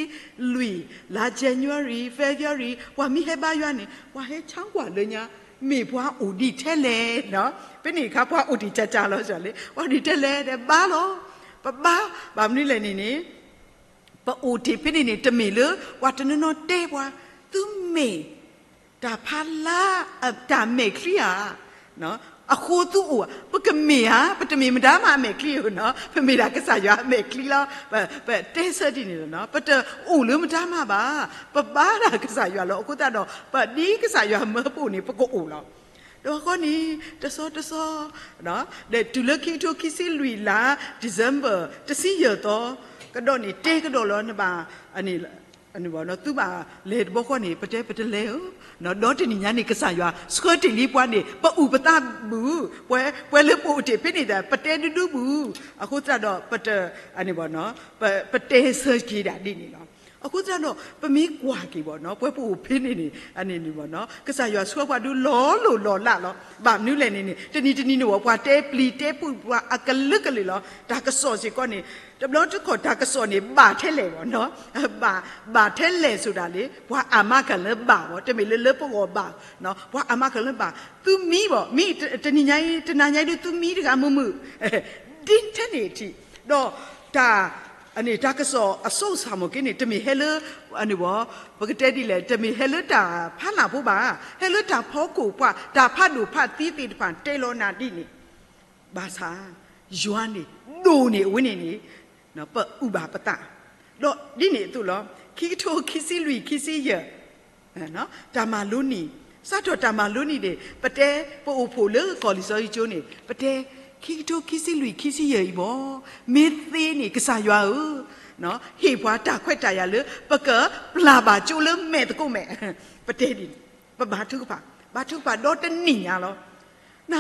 လွံၢ်, လါ January, February ပှၤမ့ၢ်ဟဲဘါယွၤန့ၣ် ပှၤဟဲဆါကွၢ်လၢညါ မ့ၢ်ပှၤအိၣ်ဒံးထဲလဲၣ်, ဖဲန့ၣ်အခါပှၤအိၣ်တ့ၢ်ကၢ်ကၢ်လီၤလၢ ပှၤအိၣ်ဒံးထဲလဲၣ်ဒီးဘါလီၤ. ပဘါ, ဘၣ်မနုၤလဲၣ်န့ၣ်န့ၣ် ပအိၣ်တ့ၢ်ဖဲန့ၣ်န့ၣ် တမ့ၢ်လၢပှၤတနီၤနီၤတဲပှၤ, သုမ့ၢ် တၢ်ဖးလါ, တၢ်မဲာ်ချံဧါ, အဃိသုအိၣ်ဧါ, ပကမ့ၢ်ဧါ, ပတမ့ၢ်မတၤမးအမဲာ်ချံဧါနီၤ, ပမ့ၢ်ဒၣ်ကစၢ်ယွၤအမဲာ်ချံလီၤ. ပတဲဆၢဒ်န့ၣ်လီၤ, ပတအိၣ်လၢမတၤမးဘၣ်, ပဘါဒၣ်ကစၢ်ယွၤလီၤ. အဃိသတးဒီး ပဒ်ကစၢ်ယွၤမၢပအိၣ်န့ၣ် ပကအိၣ်လီၤ. ဒီးဃီန့ၣ် တဆီတဆီ ဒီးတုၤလၢခံကထိခံဆံလွံၢ်လါ December တဆံယဲၢ်သီ ကဒီးန့ၣ် တဲကဒီးလီၤနဘၣ် သုဘၣ်လဲၤတဘျီဃီန့ၣ် ပတဲပတလဲၤဧၢ, ဒီတနံၤညါန့ၣ် ကစၢ်ယွၤဆှၢတ့ၢ်လံပှၤန့ၣ် ပအုၣ်ပသးဘၣ်, ပှဲၤလၢပအိၣ်တ့ၢ်ဖဲန့ၣ်ဒီး ပတဲဒူဒူဘၣ်, အဃိသတးဒီး ပတ ပတဲဆၢက့ၤဒၣ်ဒ်န့ၣ်လီၤ. အဃိသတးဒီး ပမ့ၢ်ကွၢ်က့ၤဘၣ်နီၤ ပှဲၤပအိၣ်ဖဲန့ၣ်န့ၣ် အန့ၣ်န့ၣ်ဘၣ်နီၤ ကစၢ်ယွၤဆှၢပှၤဒုးလီၤလိၢ်လီၤလးလီၤ. ဘၣ်မနုၤလဲၣ်န့ၣ်န့ၣ် တနံၤတနံၤန့ၣ်ဝဲ ပှၤတဲပျံၤတဲပုၢ်ပှၤအကလုာ်ကလုာ်လီၤ. တၢ်ကစီၣ်စ့ၢ်ကီးန့ၣ် တဘျီတခီၣ်တၢ်ကစီၣ်န့ၣ် ဘၣ်ထဲလဲၣ်ဘၣ်နီၤ ဘၣ်ထဲလဲၣ်ဆိဒၣ်လၢ ပှၤအမါကလၢဘၣ်ဘၣ် တမ့ၢ်လၢလၢပဂီၢ်ဘၣ်, ပှၤအမါကလၢဘၣ် သုမံဘၣ် မံတနံၤညါအံၤ တနၤညါအံၤဒုးသုမံတဂၤမုာ်မုာ် ဒ်ထဲန့ၣ်ထံး ဒီးတၢ် တၢ်ကစီၣ်အစိကမီၤက့န့ၣ် တမ့ၢ်ဟဲလၢ ပကတဲဒ်လဲၣ် တမ့ၢ်ဟဲလၢတၢ်ဖးနၢ်ဖိဘၣ်, ဟဲလၢတၢ်ဖီခိၣ်ပှၤ တၢ်ဖးဒိၣ်ဖးသံသ့ၣ်တဖၣ်တဲလီၤနၤဒ်န့ၣ် ဘၣ်ဆၣ် ယွၤန့ၣ် ဒိၣ်န့ၢ်အဝဲန့ၣ်န့ၣ် ပအုၣ်ဘၣ်ပသး, ဒီးဒ်န့ၣ်အသိးလီၤ. ခံကထိခံဆံလွံၢ် ခံဆံယဲၢ် တၢ်မၤလိနံၤ, စးထီၣ်တၢ်မၤလိနံၤန့ၣ် ပတဲ ပအိၣ်ဖှိၣ်လၢကီၢ်လံာ်စီဆှံကၠိန့ၣ် ပတဲ ခံကထိခံဆံလွံၢ် ခံဆံယဲၢ်အံၤဘၣ်, မ့ၢ်သ့န့ၣ် ကစၢ်ယွၤဧၢ, ဟ့ၣ်ပှၤတၢ်ခွဲးတၢ်ယာ်လၢ ပကပျၢ်ဘၣ်ကၠိလၢမဲာ်သကိးမဲာ်, ပတဲဒ်န့ၣ် ပဘါထုကဖၣ်, ဘါထုကဖၣ်ဒီတနံၤညါလီၤ. န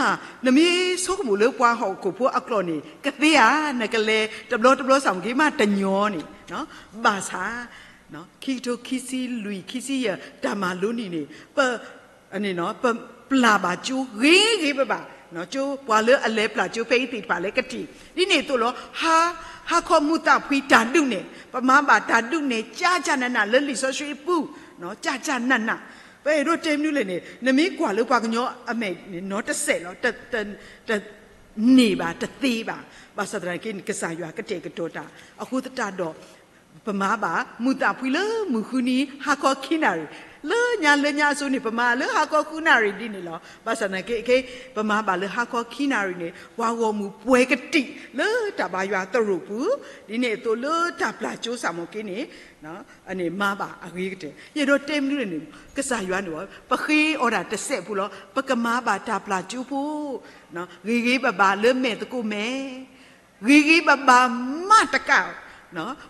နမ့ၢ်ဆိကမိၣ်လၢပှၤဟီၣ်ခိၣ်ဖိအကျိာ်န့ၣ် ကသ့ဧါ, နကလဲၤတဘျီတဘျီစ့ၢ်ကီးမ့ၢ်တညီန့ၣ်, ဘၣ်ဆၣ် ခံကထိခံဆံလွံၢ် ခံဆံယဲၢ် တၢ်မၤလိနံၤန့ၣ် ပ ပပျၢ်ဘၣ်ကၠိဂ့ၤဂ့ၤဘၣ်ဘၣ်, ကၠိပှၤလၢအလဲၤပျၢ်ကၠိဖဲအံၤသ့ၣ်တဖၣ်လၢကတံၢ်, ဒ်န့ၣ်အသိးလီၤ. ဟါ ဟါခီမူးသးဖှံတၢ်ဒုးနဲၣ်, ပမၤဘၣ်တၢ်ဒုးနဲၣ် ကၠၢ်ကၠၢ်နးနးလၢလံာ်စီဆှံအပူၤ, ကၠၢ်ကၠၢ်နးနး, ပအဲၣ်ဒိးတဲမနုၤလဲၣ်န့ၣ် နမ့ၢ်ကွၢ်လၢပှၤကညီအမဲာ်န့ၣ် နီတစဲးလီၤ, တ တန့ၢ်ဘၣ်တသ့ဘၣ်, ဘၣ်ဆၣ်သနာ်က့န့ၣ် ကစၢ်ယွၤကတဲာ်ကတီၤတၢ်, အဃိသတးဒီး ပမၤဘၣ် မူးသးဖှံလၢမုၢ်ဃုနံၤ ဟါခီခံနၣ်ရံၣ်, လၢညါလၢညါအစိၤန့ၣ် ပမၤလၢဟါခီဃုနၣ်ရံၣ်ဒ်န့ၣ်လီၤ. ဘၣ်ဆၣ်သနာ်က့ ခဲ ပမၤဘၣ်လၢဟါခီခံနၣ်ရံၣ်န့ၣ် ပှၤဂီၢ်မုၢ်ပှဲၤကတံာ်လၢတၢ်ဘါယွၤသရိာ်ပူၤ, ဒ်န့ၣ်အသိးလၢတၢ်ပျၢ်ကၠိစ့ၢ်ကီးန့ၣ် အန့ၣ်မၤဘၣ်အဂ့ၤကတၢၢ်. ယအဲၣ်ဒိးတဲမနုၤလဲၣ်န့ၣ် ကစၢ်ယွၤန့ၣ် ပဃ့အီၤဒၣ်တစဲးဖိလီၤ. ပကမၤဘၣ်တၢ်ပျၢ်ကၠိဖိ ဂ့ၤဂ့ၤဘၣ်ဘၣ်လၢမဲာ်သကိးမဲာ်, ဂ့ၤဂ့ၤဘၣ်ဘၣ်မးတကး,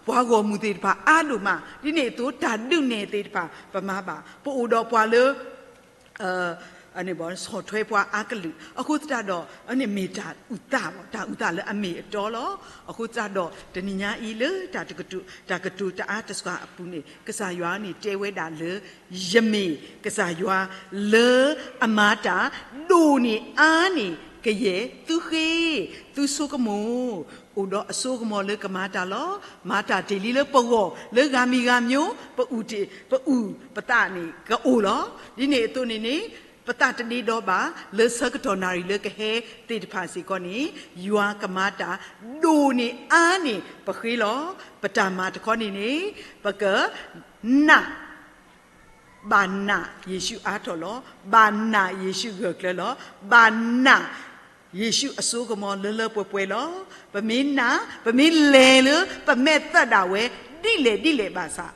ပှၤဂီၢ်မုၢ်သ့ၣ်တဖၣ်အါဒိၣ်မး, ဒ်န့ၣ်အသိးတၢ်ဒုးနဲၣ်သ့ၣ်တဖၣ် ပမၤဘၣ်, ပအိၣ်ဒီးပှၤလၢ ဆီၣ်ထွဲပှၤအါကလုာ်, အဃိသတးဒီး အန့ၣ်မ့ၢ်တၢ်အုၣ်သး, တၢ်အုၣ်သးလၢအမ့ၢ်အတီလီၤ. အဃိသတးဒီး တနံၤညါအံၤလၢတၢ်ကတိၤ, တၢ်ကတိၤတအါတစှၤအပူၤန့ၣ် ကစၢ်ယွၤန့ၣ်တဲဝဲဒၣ်လၢ ယမ့ၢ်ကစၢ်ယွၤလၢအမၤတၢ်ဒိၣ်န့ၢ်အါန့ၢ်ကယဲၢ်သုဃ့, သုဆိကမိၣ်, အိၣ်ဒီးအစိကမီၤလၢကမၤတၢ်လီၤ. မၤတၢ်တ့ၢ်လံလၢပဂီၢ်လၢဂၤမံၤဂၤမံၤ, ပအုၣ်တ့ၢ်, ပအုၣ်ပသးန့ၣ်ကအိၣ်လီၤ. ဒ်န့ၣ်အသိးန့ၣ်န့ၣ် ပသးတဒ့ဒီဘၣ်လၢဆၢကတီၢ်နၣ်ရံၣ်လၢကဟဲသ့ၣ်တဖၣ်စ့ၢ်ကီးန့ၣ် ယွၤကမၤတၢ်ဒိၣ်န့ၢ်အါန့ၢ်ပဃ့လီၤ. ပတၢ်မၤတခီန့ၣ်န့ၣ် ပကနၣ် ဘၣ်နာ်ယ့ၣ်ၡူးအါထီၣ်လီၤ. ဘၣ်နာ်ယ့ၣ်ၡူးဂၢၢ်ကျၢၤလီၤ. ဘၣ်နာ်ယ့ၣ်ၡူးအစိကမီၤလၢလၢပှဲၤပှဲၤလီၤ. ပမ့ၢ်နာ်, ပမ့ၢ်လဲၤလၢပမဲာ်သၣ်ဒၣ်ဝဲ ဒ်လဲၣ်ဒ်လဲၣ်ဘၣ်ဆၣ်,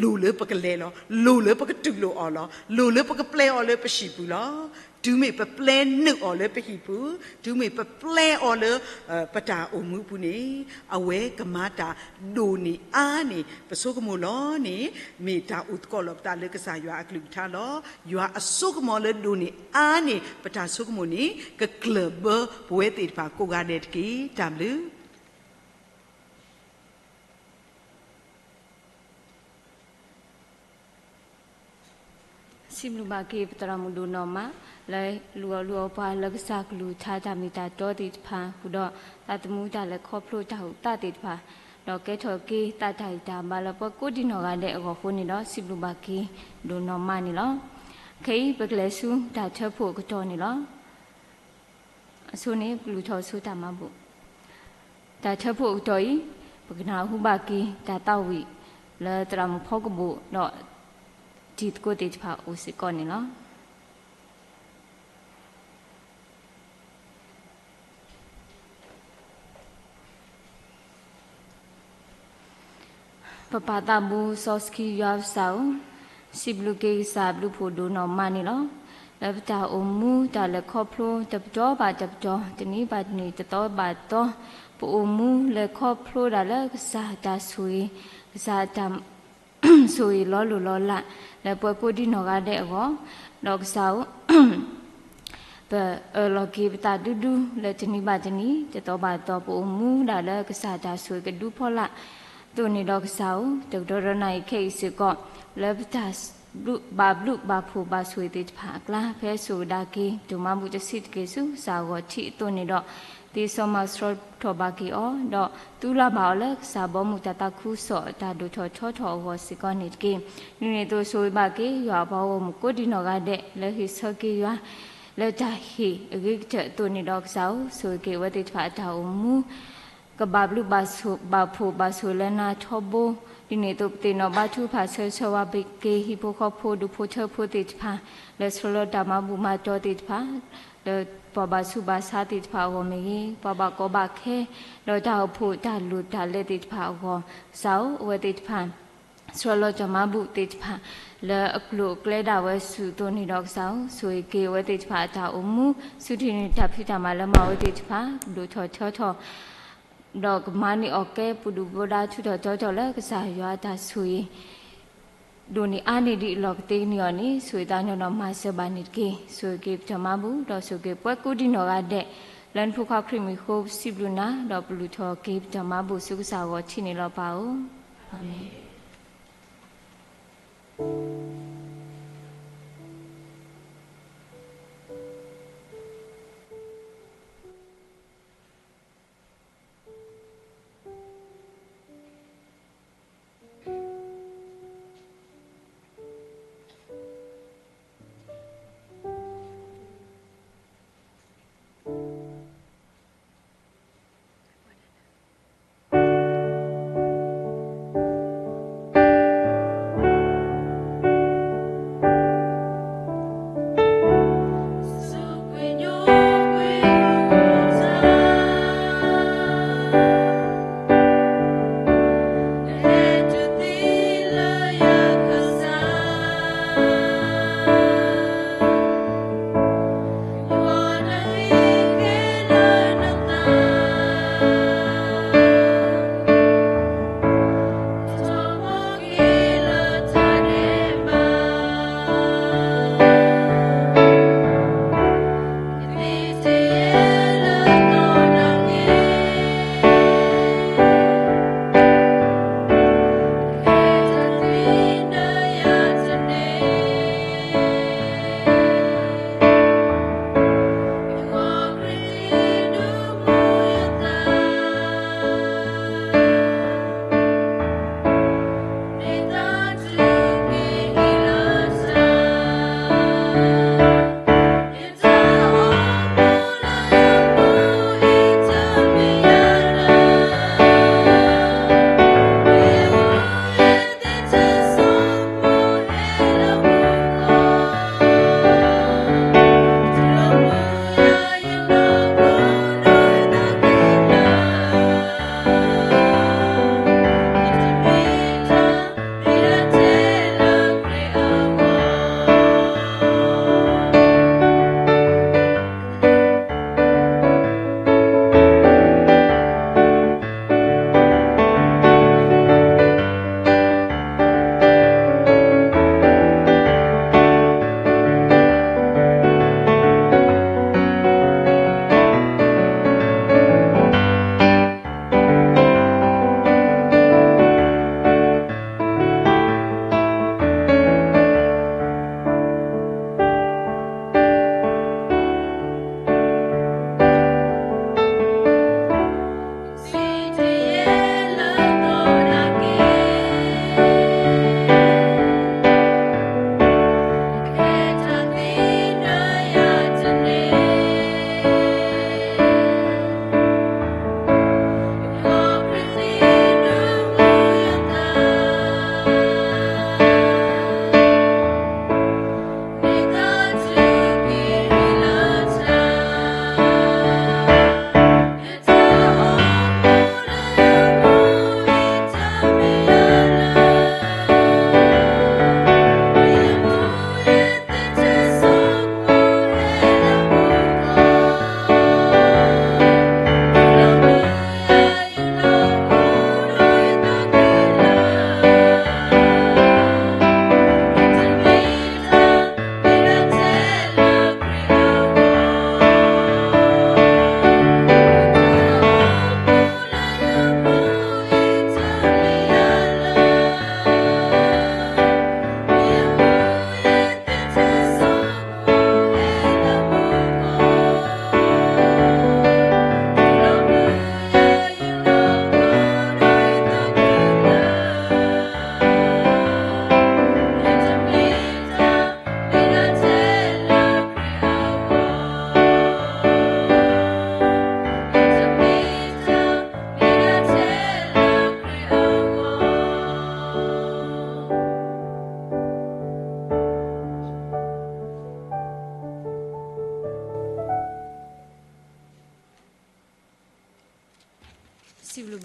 လိၣ်လၢပကလဲၤလီၤ. လိၣ်လၢပကတူၢ်လိာ်အီၤလီၤ. လိၣ်လၢပကပျဲအီၤလၢပဟံၣ်ပူၤလီၤ. တုၤမ့ၢ်ပပျဲနုာ်အီၤလၢပဟံၣ်ပူၤ, တုၤမ့ၢ်ပပျဲအီၤလၢ ပတၢ်အိၣ်မူပူၤန့ၣ်, အဝဲကမၤတၢ်ဒိၣ်န့ၢ်အါန့ၢ် ပဆိကမိၣ်လီၤန့ၣ်, မ့ၢ်တၢ်အိၣ်သကိးလိာ်ပသးလၢကစၢ်ယွၤအကလုၢ်ကထါလီၤ. ယွၤအဆိကမိၣ်လၢဒိၣ်န့ၢ်အါန့ၢ် ပတၢ်ဆိကမိၣ်န့ၣ် ကကျၢၢ်ဘၢပဝဲသ့ၣ်တဖၣ်ကိးဂၤဒဲးတက့ၢ်. တၢ်ဘျုး စံးဘျုးဘၣ်က့ၤပသရၣ်မုၣ်ဒိၣ်နီၢ်မး လၢလူအီၤလူအီပှၤလၢကစၢ်ကလုၢ်ကထါတၢ်မ့ၢ်တၢ်တီသ့ၣ်တဖၣ်ဃုာ်ဒီး သးသမူတၢ်လဲၤခီဖျိတၢ်ဟူးသ့ၣ်တဖၣ်, ဒီးကဲထီၣ်က့ၤတၢ်တၢ်ဂံၢ်တၢ်ဘါလၢပှၤကိးဒံနီၢ်ဂၤဒဲးအဂီၢ်အဃိန့ၣ်ဒီး စံးဘျုးဘၣ်က့ၤဒိၣ်နီၢ်မးန့ၣ်လီၤ. ခဲအံၤပကလဲၤဆူတၢ်ထၢဖှိၣ်အကတီၢ်န့ၣ်လီၤ. အဆိန့ၣ် ပကလူၤထီၣ်ဆိတၢ်မၤဘူၣ်. တၢ်ထၢဖှိၣ်အကတီၢ်အံၤ, ပကနၢ်ဟူဘၣ်က့ၤတၢ်သးဝံၣ်လၢသရၣ်မုၣ်ဖီကဘိၣ်ဒီး တံၤသကိးသ့ၣ်တဖၣ်အိၣ်စ့ၢ်ကီးန့ၣ်လီၤ. ပပၢ်သးဘိစီဆှံယွၤပကစၢ်ဧၢ, စံးဘျုးက့ၤကစၢ်ဘျုးဖှိၣ်ဒိၣ်နီၢ်မးန့ၣ်လီၤ. လၢပတၢ်အိၣ်မူတၢ်လဲၤခီဖျိတပတီၢ်ဘၣ်တပတီၢ်, တနံၤဘၣ်တနံၤ, တသီဘၣ်တသီ, ပအိၣ်မူလဲၤခီဖျိဒၣ်လၢကစၢ်တၢ်ဆိၣ်ဂ့ၤ, ကစၢ်တၢ် ဆိၣ်ဂ့ၤလီၤလိၢ်လီၤလး လၢပှၤကိးဒံနီၢ်ဂၤဒဲးအဂီၢ်, ဒီးကစၢ်ဧၢ, ပအၢၣ်လီၤက့ၤပသးဒူဒူလၢတနံၤဘၣ်တနံၤ, တသီဘၣ်တသီ, ပအိၣ်မူဒၣ်လၢကစၢ်တၢ်ဆိၣ်ဂ့ၤကဒူဖီလာ်အသိးန့ၣ်ဒီးကစၢ်ဧၢ, တကတီၢ်ဒီးနၤအံၤခဲအံၤစ့ၢ်ကီး, လၢပတၢ်ဘၣ်ဘျုးဘၣ်ဖှိၣ်ဘၣ်ဆိၣ်ဂ့ၤသ့ၣ်တဖၣ်အကျါ, ဖဲဆိၣ်ဂ့ၤဒၣ်က့ၤ ဒိၣ်မးဘူၣ်တဆံးတက့ၢ်ဆူကစၢ်အဂီၢ်ထံးအသိးန့ၣ်ဒီး, သ့စီမၤဆှီထီၣ်ဘၣ်က့ၤအီၤ, ဒီးသူလၢ်ဘၣ်အီၤလၢကစၢ်ဘီမုၢ်တၢ်သးခုကစီၣ်အတၢ်ဒိၣ်ထီၣ်ထီထီၣ်အဂီၢ်စ့ၢ်ကီးန့ၣ်တက့ၢ်. ဒ်န့ၣ်အသိးဆိၣ်ဂ့ၤဘၣ်က့ၤ ယွၤအပှၤဂီၢ်မုၢ်ကိးဒံနီၢ်ဂၤဒဲး လၢဟ့ၣ်ဆၢက့ၤယွၤ လၢတၢ်ဟ့ၣ်အဂ့ၤကတၢၢ်အသိးန့ၣ်ဒီးကစၢ်ဧၢ, ဆိၣ်ဂ့ၤက့ၤအဝဲသ့ၣ်တဖၣ်အတၢ်အိၣ်မူ ကဘၣ်ဘျုးဘၣ်ဆိၣ် ဘၣ်ဖှိၣ်ဘၣ်ဆိၣ်လၢနၤထီဘိ, ဒ်န့ၣ်အသိး ပသ့ၣ်နီၣ်ဘါထုကဖၣ်ဆၢဂ့ၤဆၢဝါဘၣ်က့ၤ ဟံၣ်ဖိဃီဖိဒူၣ်ဖိထၢဖိသ့ၣ်တဖၣ် လၢဆှၢလီၤတၢ်မၤဘူၣ်မၤတီၤသ့ၣ်တဖၣ်, လၢပှၤဘၣ်ဆူးဘၣ်ဆါသ့ၣ်တဖၣ်အဂီၢ်မ့ၢ်ဂ့ၤ, ပှၤဘၣ်ကီဘၣ်ခဲ, ဒီးတၢ်အိၣ်ဖှိၣ်တၢ်လိၣ်တၢ်လဲသ့ၣ်တဖၣ်အဂီၢ်, ကစၢ်ဧၢ, အဝဲသ့ၣ်တဖၣ် ဆှၢလီၤတၢ်မၤဘူၣ်သ့ၣ်တဖၣ် လၢအကျိၤအကျဲဒၣ်ဝဲဆူအသိးန့ၣ်ဒီးကစၢ်ဧၢ, ဆိၣ်ဂ့ၤက့ၤအဝဲသ့ၣ်တဖၣ်အတၢ်အိၣ်မူ, ဆူထံၣ်န့ၢ်တၢ်ဖံးတၢ်မၤလၢမၤဝဲသ့ၣ်တဖၣ် ဒိၣ်ထီၣ်ထီထီၣ် ဒီးကမၤန့ၢ်အီၤကဲပှၤဒူၣ်ပှၤဒါထူးထီၣ်တီၤထီၣ်လၢကစၢ်ယွၤအတၢ်ဆိၣ်ဂ့ၤ ဒိၣ်န့ၢ်အါန့ၢ်ဒ်အလီၢ်ကသ့ကန့ၢ်အီၤန့ၣ် ဆိၣ်ဂ့ၤသးညီဒီးမၤစၢၤဘၣ်န့ၣ်တက့ၢ်. ဆိၣ်ဂ့ၤက့ၤပတၢ်မၤဘူၣ် ဒီးဆိၣ်ဂ့ၤက့ၤပှၤကိးဒံနီၢ်ဂၤဒဲး လၢနဖိခွါခရံာ်မံၤအဃိ ပစံးဘျုးနၤ ဒီးပလူၤထီၣ်က့ၤပတၢ်မၤဘူၣ်ဆူကစၢ်အဂီၢ်ထံးန့ၣ်လီၤပၢ်ဧၢ. အၤမ့ၣ်.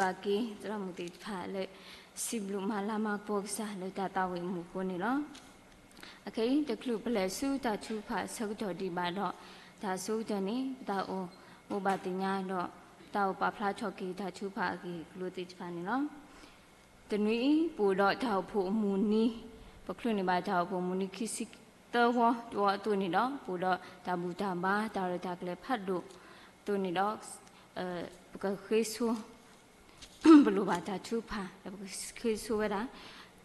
ဘၣ်က့ၤသရၣ်မုၣ်သ့ၣ်တဖၣ်လၢ စံးဘျုးမၤလၤမၤကပီၤကစၢ်လၢတၢ်သးဝံၣ်အမူးအဃိန့ၣ်လီၤ. အခဲအံၤ တချုးပလဲၤဆူတၢ်ထုကဖၣ်အဆၢကတီၢ်ဒံးဘၣ်ဒီး တၢ်ဆိကတၢၢ်န့ၣ် ပတၢ်အိၣ်ဘိးဘၣ်သ့ၣ်ညါဒီး တၢ်အိၣ်ပာ်ဖျါထီၣ်က့ၤတၢ်ထုကဖၣ်အဂ့ၢ်အကျိၤသ့ၣ်တဖၣ်န့ၣ်လီၤ. တနွံအံၤ ပအိၣ်ဒီးတၢ်အိၣ်ဖှိၣ်အမုၢ်နံၤ, ပချုးန့ၢ်ဘၣ်တၢ်အိၣ်ဖှိၣ်မုၢ်နံၤခံဆံသၢဝီတဝီအသိးန့ၣ်ဒီး ပအိၣ်ဒီးတၢ်ဘူၣ်တၢ်ဘါ တၢ်ရဲၣ်တၢ်ကျဲၤဖးဒိၣ်အသိးန့ၣ်ဒီး ပကဃ့ဆိ ပလိၣ်ဘၣ်တၢ်ထုကဖၣ် လၢပကဃ့ဆိဝဲဒၣ်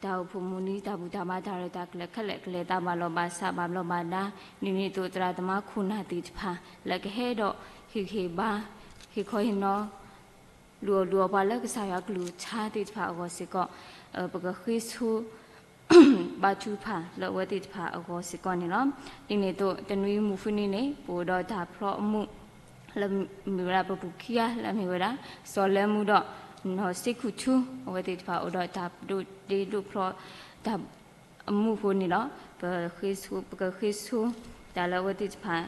တၢ်အိၣ်ဖှိၣ်မုၢ်နံၤ တၢ်ဘူၣ်တၢ်ဘါ တၢ်ရဲၣ်တၢ်ကျဲၤခဲလၢာ် ကလဲၤတၢ်ဘၣ်လီၢ်ဘၣ်စး ဘၣ်ဘျီးဘၣ်ဒါ ဒ်န့ၣ်အသိးသရၣ်သမါခိၣ်နၢ်သ့ၣ်တဖၣ် လၢကဟဲဒီးဟ့ၣ်ဂံၢ်ဟ့ၣ်ဘါ ဟ့ၣ်ခီဟ့ၣ်နီၤ လူၤအီၣ်လူၤအီပှၤလၢကစၢ်ယွၤကလုၢ်ကထါသ့ၣ်တဖၣ်အဂီၢ်စ့ၢ်ကီး ပကဃ့ဆိ ဘါထုကဖၣ်လၢအဝဲသ့ၣ်တဖၣ်အဂီၢ်စ့ၢ်ကီးန့ၣ်လီၤ. ဒ်န့ၣ်အသိး တနွံမုၢ်ဃုနံၤန့ၣ် ပအိၣ်ဒီးတၢ်ဖျီအမုၢ် လၢမ့ၢ်ဝဲဒၣ်ပပူၤခံဂၤ လၢအမ့ၢ်ဝဲဒၣ် စီၤလၢမူဒီး နီၢ်စ့ခူၣ်ထူ အဝဲသ့ၣ်တဖၣ်အိၣ်ဒီးတၢ်ဒိးဒ့ဒိးဖျီ တၢ်အမူးအဃိန့ၣ်လီၤ. ပဃ့ဆိ ပကဃ့ဆိ တၢ်လၢအဝဲသ့ၣ်တဖၣ်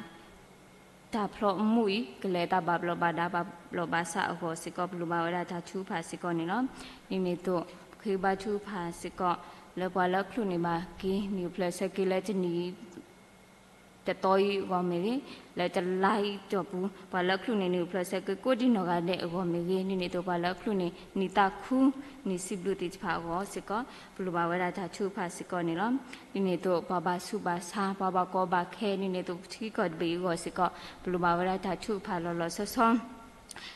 တၢ်ဖျီအမုၢ်အံၤ ကလဲၤတၢ်ဘၣ်ဘျီးဘၣ်ဒါ ဘၣ်ဘျီးဘၣ်စးအဂီၢ်စ့ၢ်ကီး ပလိၣ်ဘၣ်ဝဲဒၣ်တၢ်ထုကဖၣ်စ့ၢ်ကီးန့ၣ်လီၤ. ဒ်န့ၣ်အသိး ပဃ့ဘါထုကဖၣ်စ့ၢ်ကီး လၢပှၤလၢအချုးန့ၢ်ဘၣ်က့ၤ နံၣ်အိၣ်ဖျဲၣ်ဆၢက့ၤလၢတနံၣ် တသီအံၤအဂီၢ်မ့ၢ်ဂ့ၤ, လၢတလါအံၤတီၢ်ပူၤ ပှၤလၢအချုးန့ၢ်နံၣ်အိၣ်ဖျဲၣ်ဆၢက့ၤကိးဒံနီၢ်ဂၤဒဲးအဂီၢ်မ့ၢ်ဂ့ၤ, ဒ်န့ၣ်အသိးပှၤလၢအချုးန့ၢ် နံၣ်သးခူ နံၣ်စံးဘျုးသ့ၣ်တဖၣ်အဂီၢ်စ့ၢ်ကီး ပလိၣ်ဘၣ်ဝဲဒၣ်တၢ်ထုကဖၣ်စ့ၢ်ကီးန့ၣ်လီၤ. ဒ်န့ၣ်အသိးပှၤဘၣ်ဆူးဘၣ်ဆါ ပှၤဘၣ်ကီဘၣ်ခဲ ဒ်န့ၣ်အသိးပထံကီၢ်တဘ့ၣ်အဂီၢ်စ့ၢ်ကီး ပလိၣ်ဘၣ်ဝဲဒၣ်တၢ်ထုကဖၣ်လီၤလီၤဆီဆီ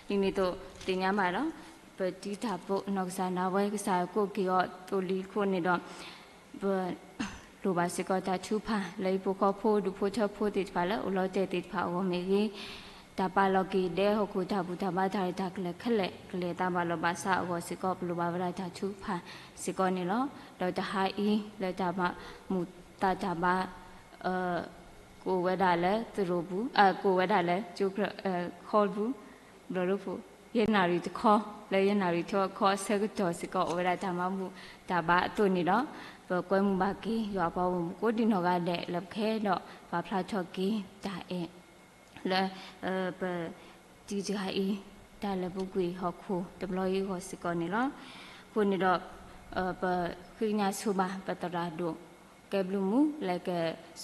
ဒ်န့ၣ်အသိးသ့ၣ်ညါဘၣ်ဒီး ပတံၤတၢ်ပီးနီၢ်ကစၢ်ဒၣ်ဝဲ ကစၢ်ကိးက့ၤအီၤသိလံၤအဃိန့ၣ်ဒီး ပလိၣ်ဘၣ်စ့ၢ်ကီးတၢ်ထုကဖၣ် လၢဟံၣ်ဖိဃီဖိ ဒူၣ်ဖိထၢဖိသ့ၣ်တဖၣ်လၢအိၣ်လီၤတဲာ်သ့ၣ်တဖၣ်အဂီၢ်မ့ၢ်ဂ့ၤ, တၢ်ပာ်လီၤက့ၤဒဲဟီၣ်ခိၣ် တၢ်ဘူၣ်တၢ်ဘါ တၢ်ရဲၣ်တၢ်ကျဲၤခဲလၢာ် ကလဲၤတၢ်ဘၣ်လီၢ်ဘၣ်စးအဂီၢ်စ့ၢ်ကီး ပလိၣ်ဘၣ်ဝဲဒၣ်တၢ်ထုကဖၣ်စ့ၢ်ကီးန့ၣ်လီၤ. ဒီးတဟါအံၤ လၢတၢ်ဘၣ်မူးသးတၢ်ဘါ ကအိၣ်ဝဲဒၣ်လၢသရိာ်ပူၤ ကအိၣ်ဝဲဒၣ်လၢ ခီပူၤ ဘျီၣ်ဒိဖိ ယဲၢ်နၣ်ရံၣ်တခီ လၢယဲၢ်နၣ်ရံၣ်ထီၣ်ခီအဆၢကတီၢ်စ့ၢ်ကီး အိၣ်ဝဲဒၣ်တၢ်မၤဘူၣ်တၢ်ဘါအသိးန့ၣ်ဒီး ပကွဲမုာ်ဘၣ်က့ၤ ယွၤအပှၤဂီၢ်မုၢ်ကိးဒံနီၢ်ဂၤဒဲး လၢပကဟဲဒီးပာ်ဖျါထီၣ်က့ၤတၢ်အဲၣ် လၢ ပတံၤတဂၤအံၤ တၢ်လၢပူၤကွံာ်ဟီၣ်ခိၣ်တဘျီအံၤအဂီၢ်စ့ၢ်ကီးန့ၣ်လီၤ. အဃိန့ၣ်ဒီး ပဃ့ကညးဆိဘၣ် ပသရၣ်ဒိၣ်ကဲဘျုးမူ လၢက